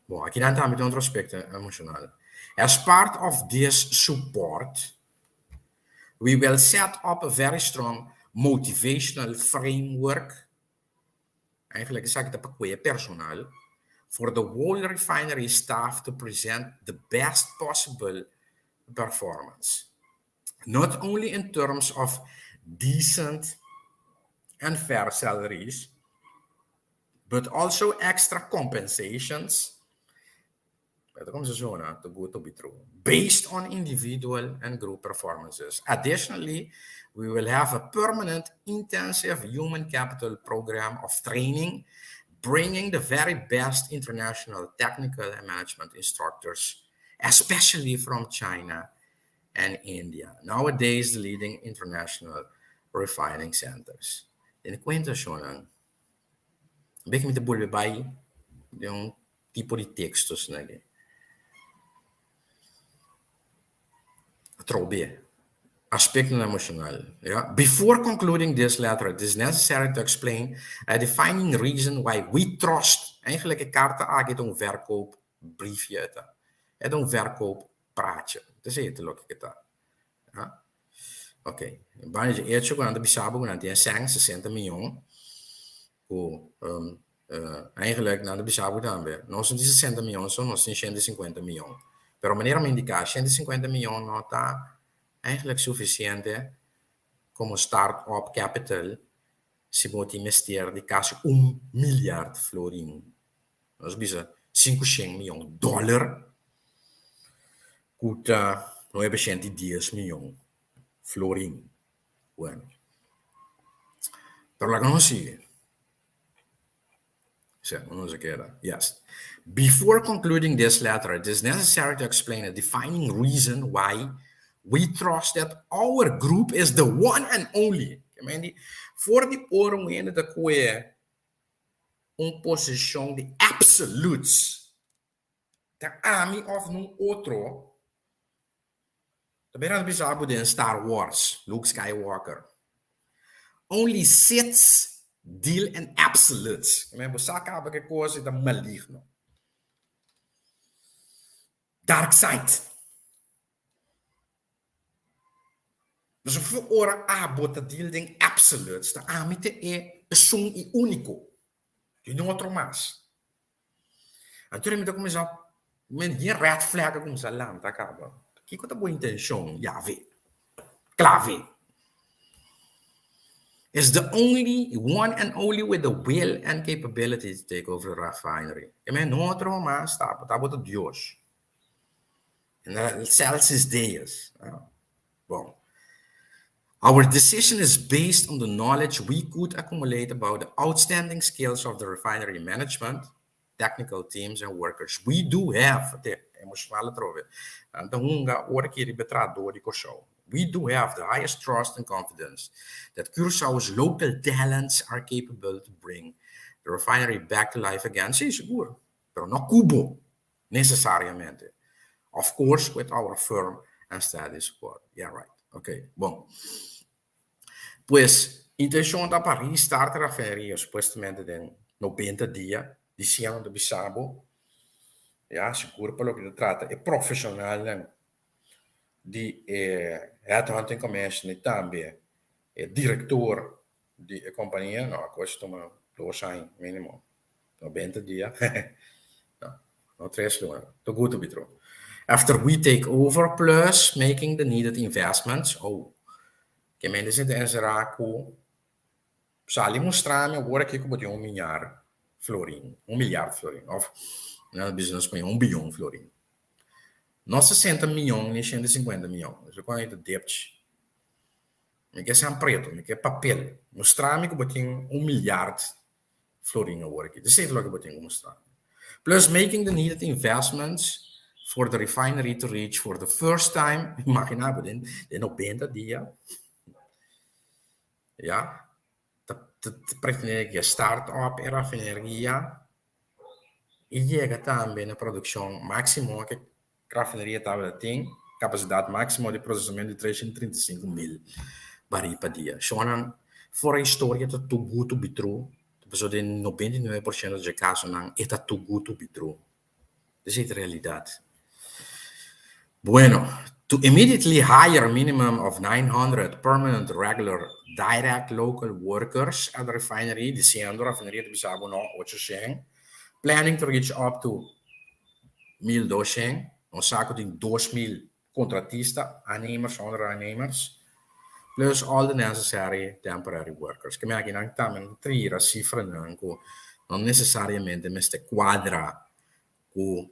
Bon, akinan tambe tin otro aspekto emoshonal. As part of this support, we will set up a very strong motivational framework, eigenlijk esaki ta pa koe personal, for the whole refinery staff to present the best possible performance. Not only in terms of decent and fair salaries, but also extra compensations, Pero como se zona, too good to be true, based on individual and group performances. Additionally, we will have a permanent intensive human capital program of training, bringing the very best international technical and management instructors, especially from China and India, nowadays the leading international refining centers. Tene cuenta, shonnan. Bek mi ta bolbe bai den un tipo di teksto asina aki. Atrobe, aspektonan emoshonal, ya. Before concluding this letter, it is necessary to explain a defining reason why we trust. Eigenlijk e karta aki ta un verkoopbriefje e ta. E ta un verkooppraatje. Ta esei ta loke ke ta. Ya. Ok. Banda dje echo ku nan ta bisa bo ku nan tin e sèn, sesenta mion, ku eigenlijk nan ta bisa bo tambe, nos no tin sesenta mion so, nos tin shenta i sinkuenta mion. Pero manera mi indiká, shenta i sinkuenta mion no ta eigenlijk sufisiente komo start up capital si bo tin mester di kasi un milyard florin. Nos bisa sinku shen mion dòler ku ta nuebe shent i dies mion florin. Bueno, pero laga nos sigui. Sea, no se keda. Yes. Before concluding this letter, it is necessary to explain a defining reason why we trust that our group is the one and only. Ke men di, for di ora un hende ta koe un posishon di absolutes, ta ami òf nun otro, ta bira bisa bo den Star Wars, Luke Skywalker. Only Siths deal in absolutes. Ke men bo sa kaba ke kos i ta maligno. Dark side. Pasobra for ora abo ta deal den absolutes, ta ami ta e esun i úniko. Tin otro mas. Anto mi ta kuminsá, mi den red flag a kuminsá lanta kaba. Kiko ta bo intenshon, Yahvé? Klave. Is the only one and only with the will and capability to take over the refinery. E men no otro mas ta, ta bo ta Dios. Excelsis Deus. Bon. Our decision is based on the knowledge we could accumulate about the outstanding skills of the refinery management, technical teams and workers. We do have, te emocional atrobe, nan ta hunga ora ki riba e trahador di Kòrsou. We do have the highest trust and confidence that Curaçao's local talents are capable to bring the refinery back to life again. Sí, sigur, pero no kubo necesariamente. Of course with our firm and steady support. Yeah right. Ok, bon. Pues, intencion ta pa restart e rafineria supuestamente den 90 dia, diciendo ta bisa bo, ya, sigur pa loke ta trata e profesionalnan di e Headhunting Commission y tambe e director di e compania, no, a cos tuma dos aña minimo. 90 dia, no, no tres luna, too good to be true. After we take over plus making the needed investments, oh, ke mente si ta enserá ku sali mustra mi awor aki ku bo tin un miñar florin, un milyard florin, òf nan ta bisa na spañó un biyon florin. No 60 miyon ni 150 miyon, esei ku nan ta depchi. Mi ke san pretu, mi ke papel. Mustra mi ku bo tin un milyard florin awor aki. Esei ta loke bo tin ku mustra. Plus making the needed investments for the refinery to reach for the first time, imagina bo den den 90 dia, ya, ta ta pretende ke start up e rafineria i yega tambe na produkshon máksimo ke Rafineria tabata tin kapasidat máksimo di prosesamentu di 335 mil barí pa dia. Shonnan, for e historia ta too good to be true, pasobra den 99% dje kasonan e ta too good to be true. Esei ta realidat. Bueno, to immediately hire a minimum of 900 permanent regular direct local workers at the refinery, disiendo rafineria ta bisa bo no 800, planning to reach up to 1200, nos sa ku tin 2000 kontratista, aannemers, onderaannemers, plus all the necessary temporary workers. Ke men akinan tambe nan ta trira sifranan ku no nesesariamente mester kuadra ku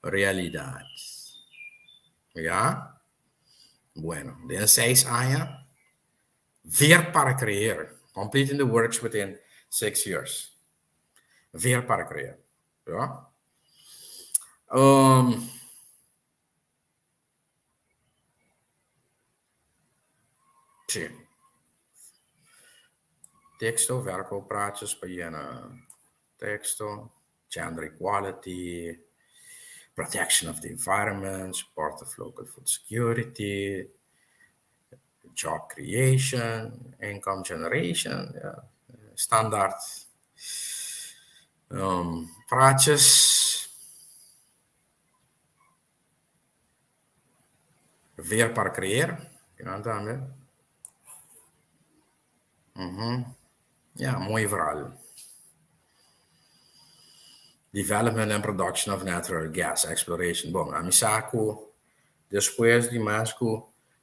realidat. Ya? Bueno, den seis aña, ver para creer, completing the works within 6 years. Ver para creer. Ja? Sí. Teksto, verkooppraatjes pa yena teksto, gender equality, protection of the environment, support of local food security, job creation, income generation, ja, standaard praatjes. Ver para creer, kinan tambe. Ja, mooi verhaal. Development and production of natural gas exploration. Bon, ami sa ku despues di mas ku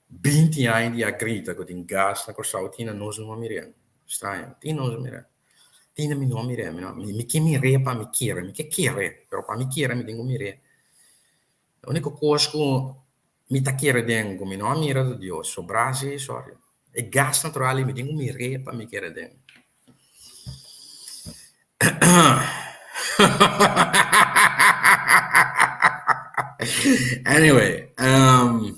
20 aña di a grita ku tin gas na Kòrsou, tin na nos no a mir'é. Straño, tin nos a mir'é. Tin na mi no a mir'é. Mi no, mi ke mir'é pa mi kere, mi ke kere, pero pa mi kere mi tin ku mir'é. E úniko kos ku mi ta kere den ku mi no a mira ta Dios. Sobrá si, sorry. E gas natural ei mi tin ku mir'é pa mi kere den. Anyway, um,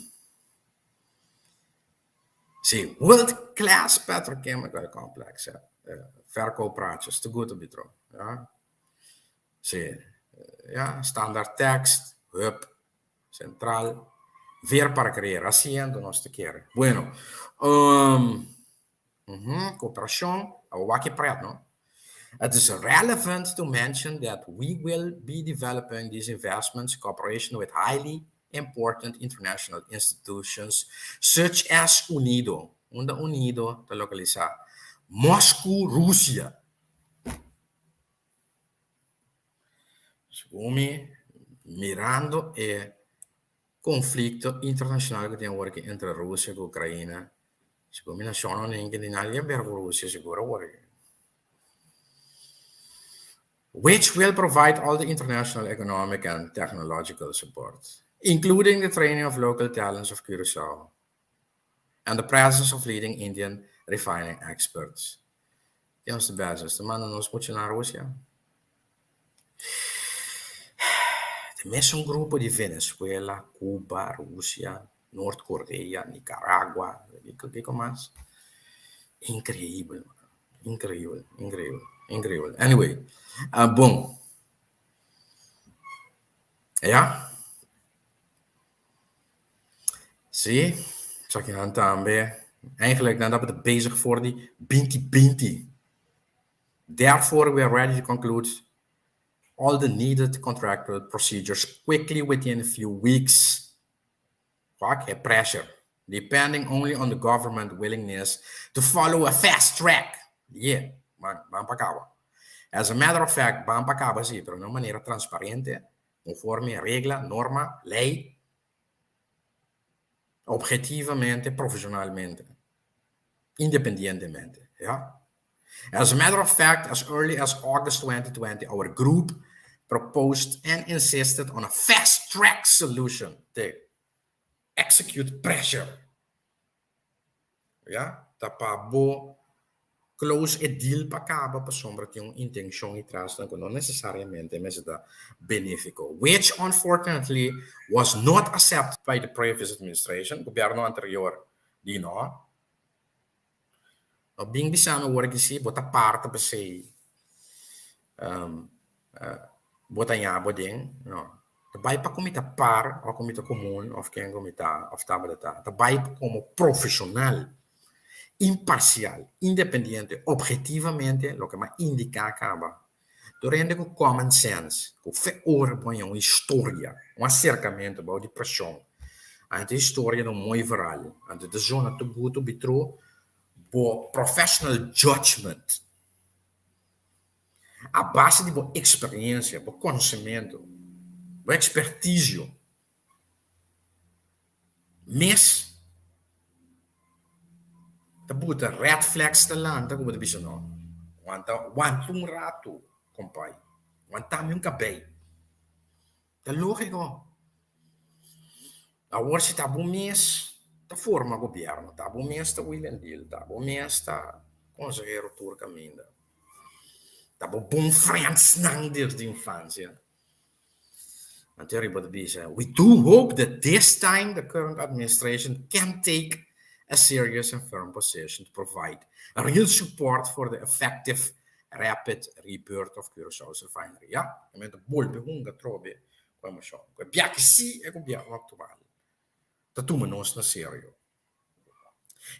sí, world class petrochemical complex. Ja. Verkooppraatjes, too good to be true. Ja. Sí, ja, standaard tekst, hup, centraal. Weer para creer, haciendo nos te kere. Bueno, um, cooperacion, awor wak e pret, no? It is relevant to mention that we will be developing these investments in cooperation with highly important international institutions such as UNIDO. Unda UNIDO ta localisa? Moscu, Rusia. Segun mi, mirando e konflikto internashonal ku tin awor aki entre Rusia ku Ukraina, segun mi nashonnan nin ke tin nada di haber ku Rusia sigur awor aki. Which will provide all the international economic and technological support, including the training of local talents of Curaçao and the presence of leading Indian refining experts. Ken nos ta beza? Nos ta manda nos mucha na Rusia? Ta mesun grupo di Venezuela, Cuba, Rusia, Noord Korea, Nicaragua, kiko kiko mas? Increibel, increibel, increibel, increibel. Anyway, bon. Ya. Sí, esakinan tambe. Eigenlijk nan tabata bezig for di binti binti. Therefore we are ready to conclude all the needed contractual procedures quickly within a few weeks. Wak e pressure, depending only on the government willingness to follow a fast track. Yeah, ban, ban pa caba. As a matter of fact, ban pa caba si, pero na un manera transparente, conforme regla, norma, ley, objetivamente, profesionalmente, independientemente, ja. As a matter of fact, as early as August 2020, our group proposed and insisted on a fast track solution to execute pressure. Ya, ta pa bo close e deal pa caba pasobra tin un intencion y tras cu no necesariamente mester ta benefico, which unfortunately was not accepted by the previous administration, gobierno anterior di no. No bin bisa mi awor ki si bo ta parti p'esey bo ta ña bo den, no. Ta bai pa ku mi ta par òf ku mi ta komun òf ken ku mi ta òf tabata ta. Ta bai komo profeshonal, imparsial, independiente, obhetivamente loke mi a indiká kaba. Tur hende ku common sense, ku fe ora bo haña un historia, un aserkamentu bou di preshon, anto e historia ta mooi verhaal, anto ta zona too good to be true, bo professional judgment a base di bo experiencia, bo conocemento, bo expertisio mes ta buta red flags ta lanta ku bo ta bisa no, wanta wanta un ratu kompai, wanta mi un kabei. Ta lógiko. Awor si ta bo mes ta forma gobièrnu, ta bo mes ta wheel and deal, ta bo mes ta konsehero tur kaminda, ta bo bon friendsnan desde infansia. Anto riba ta bisa, We do hope that this time the current administration can take a serious and firm position to provide real support for the effective rapid rebirth of Curaçao's refinery. Ya, e men ta bolbe hunga atrobe ku emoshon. Ku e biaha si e gobierno aktual ta tuma nos na serio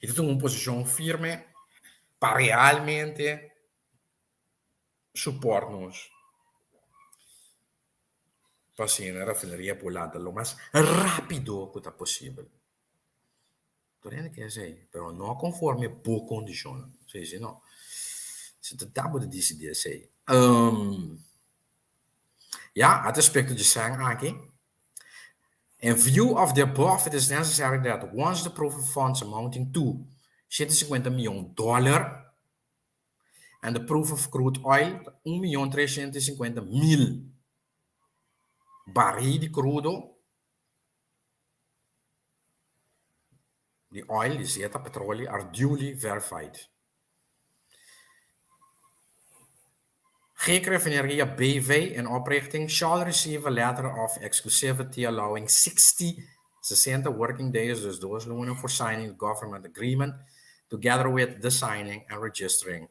i ta tuma un posishon firme pa realmente support nos pa asina refineria por lanta lo mas rapido ku ta posibel. Tur hende ke esei, pero no konforme bo kondishonnan. Si, si no. Si ta ta bo ta disidí esei. Ya, at respecto dje sèn aki, In view of the above, it is necessary that once the proof of funds amounting to 150 mion dòler and the proof of crude oil, un mion 350.000 barí di krudo, di oil, di zeta, petroli, are duly verified. Gek Refineria BV in oprichting shall receive a letter of exclusivity allowing 60, 60 working days, dus dos luna, for signing the government agreement together with the signing and registering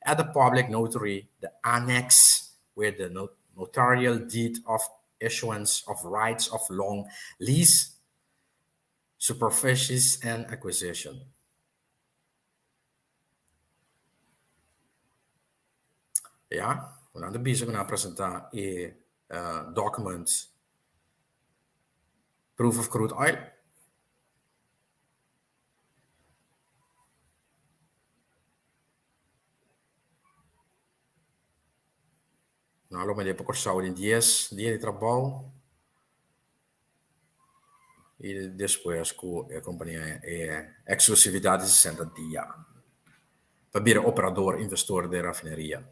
at the public notary the annex with the notarial deed of issuance of rights of long lease, superficies and acquisition. Ya, nan ta bisa ku nan a presentá e document proof of crude oil. Nan lo mende pa Kòrsou den dies dia di trabou i despues ku e kompania e eksklusividat di sesenta dia pa bira operador investor den rafineria.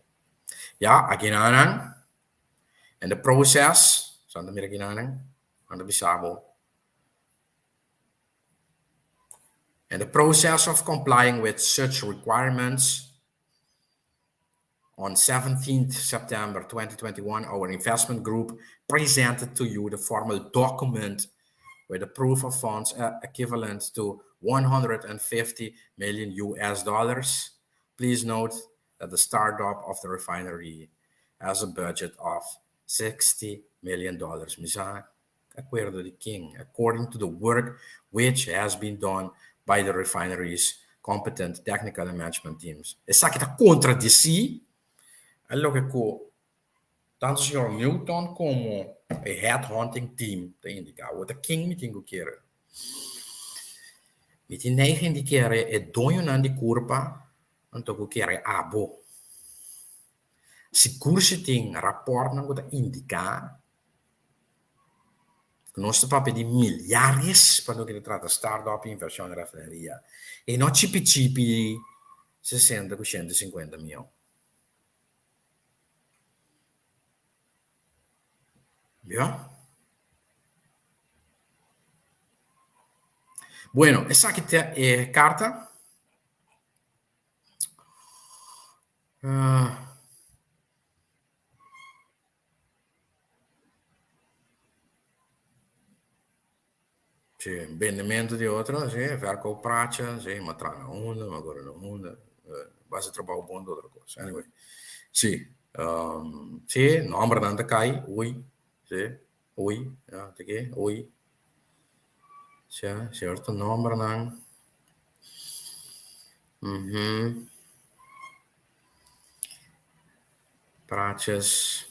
Ya, akinanan en de proses, sa nan ta mira akinanan, nan ta bisa bo in the process of complying with such requirements On 17th September 2021, our investment group presented to you the formal document with the proof of funds equivalent to 150 million US dollars. Please note that the startup of the refinery has a budget of 60 million dollars. Mi sa akuerdo di ken, according to the work which has been done by the refinery's competent technical and management teams. Esaki ta contradeci e loke cu tanto señor Newton como e headhunting team ta indica. Awor ta ken mi tin cu kere? Mi tin neiging di kere e doñonan di curpa anto cu kere abo. Sigur si tin raportnan cu ta indica cu nos ta papia di milyares pa loke ta trata start-up y inversion den refineria y no chipi chipi sesenta cu shenta y sinkuenta miyon. Ya. Bueno, esaki ta e karta. Sí, bendemento di otro, sí, verkoop praatje, sí, m'a traha na unda, m'a kore na unda, base trabou bon ta otro kos. Anyway, sí, sí, nòmbernan ta kai, ui, sí, ui, ya, ta ke, ui, sí, sierto nòmbernan, mhm. Praatjes.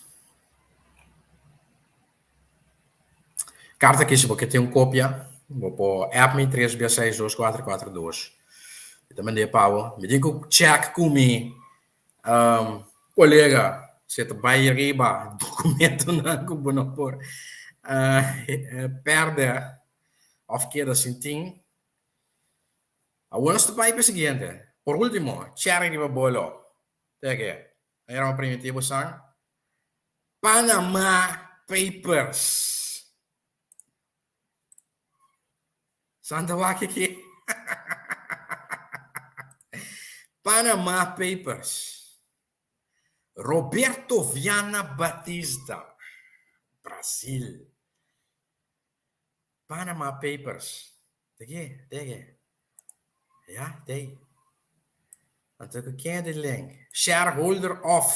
Karta aki si bo ke tin un kopia, bo por app mi tres bia seis dos kuater kuater dos. Mi ta mand'é pa bo. Mi tin ku check ku mi kolega si e ta bai riba dokumentonan ku bo no por pèrdè òf keda sin tin. Awor nos ta bai pa e siguiente. Por último, cherry riba bolo. Te ke? Era un primitivo san. Panama Papers. Santa wak aki. Panama Papers. Roberto Viana Batista. Brasil. Panama Papers. Te ke? Te ke? Ja, te. Anto ku ken di link? Shareholder of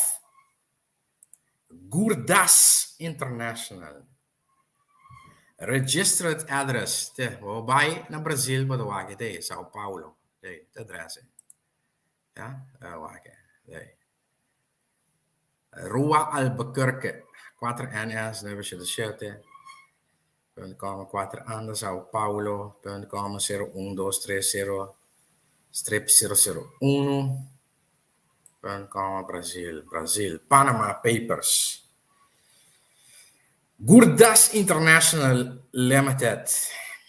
Gurdas International. Registered address. Te, bo bai na Brazil bo ta wak te, Sao Paulo. Te, te address. Ja, wak te. Rua Albuquerque, 4 NS 977, punt com, 4 Anda, Sao Paulo, punt com, 01230, strip 001, punt com, Brasil, Brasil, Panama Papers. Gurdas International Limited,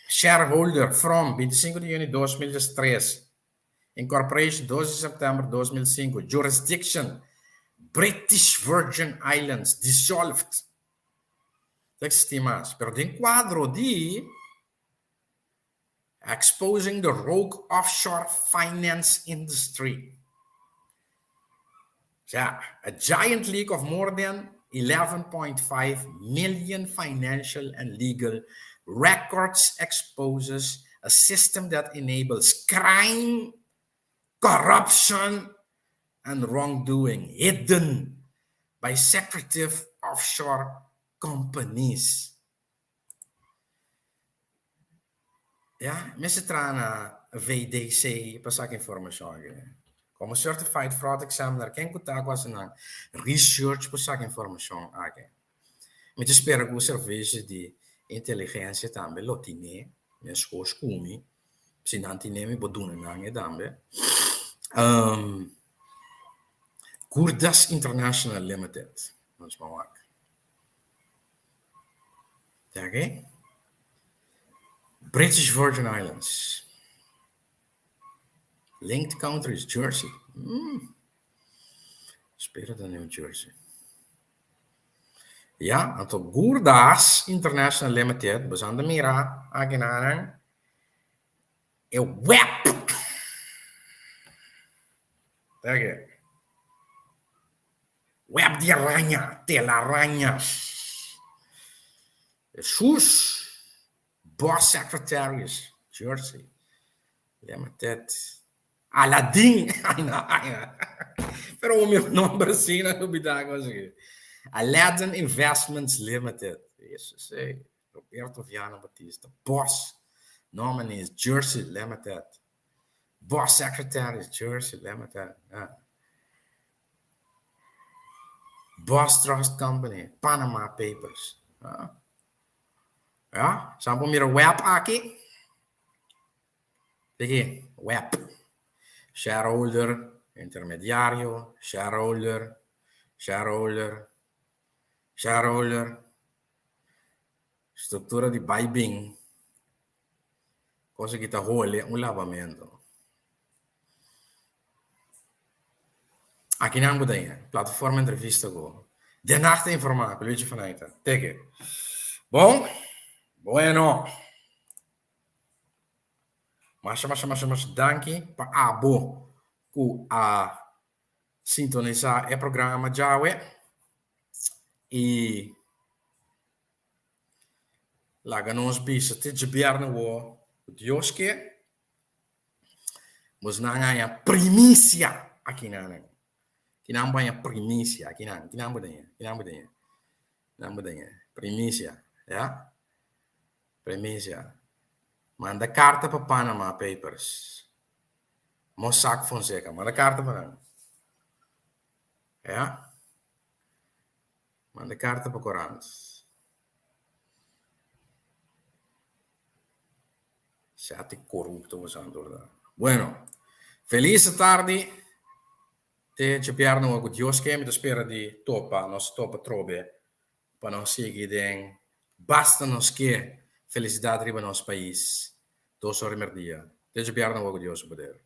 shareholder from 25 di juni 2003, Incorporation, dos di sèptèmber 2005, Jurisdiction, British Virgin Islands, dissolved. Ta eksistí mas, pero den kuadro di Exposing the Rogue Offshore Finance Industry. Sea, a giant leak of more than 11.5 million financial and legal records exposes a system that enables crime, corruption and wrongdoing hidden by secretive offshore companies. Ya, mester traha na VDC pa saka informashon aki. Komo Certified Fraud Examiner, ken ku ta ku hasi nan research pa saka informashon aki? Mi ta spera ku servisio di inteligensia tambe lo tine meskos ku mi. Si nan tine mi por duna nan e tambe. Gurdas International Limited, nos ban wak. Oké. British Virgin Islands. Linked countries, Jersey. Mm. Spera ta New Jersey. Ja, anto Gurdas International Limited, boso anda mira aki nan e web. Oké. Web di araña, telarañas. Jesús, Boss Secretaries, Jersey, Limited, Aladdin, ay no, ay no. Pero un mi nomber asina lubida cu así. Aladdin Investments Limited. Jesus, hey. Roberto Viana Batista, Boss Nominees, Jersey Limited. Boss Secretaries, Jersey Limited. Yeah. Boss Trust Company, Panama Papers. Ja. Ja, sa por mira web aki. Diki, web. Shareholder, intermediario, shareholder, shareholder, shareholder. Struktura di bai bin. Cosa ki ta hole un labamento. Akinan bo ta yen. Plataforma entrevista ku Den Haag ta informá ku Luigi Faneyte. Teke. Bon. Bueno. Masha masha masha masha danki pa abo ku a sintonisá e programa djawe i laga nos bisa te djabièrnè wou ku Dios ke. Bosnan haña primisia akinan. Kinan bo haña primisia akinan? Kinan bo ta haña? Kinan bo ta haña? Kinan bo ta haña? Primisia, ya? Primisia. Manda karta pa Panama Papers. Mossack Fonseca, manda karta pa nan. Ya? Manda karta pa korant. Sea te corrupto boso anto ta. Bueno, feliz tardi. Te djabièrnè ora ku Dios ke mi ta spera di topa, nos topa trobe pa nos sigui den basta nos ke felisidat riba nos pais. Dos ora i merdia. Te djabièrnè ora ku Dios su poder.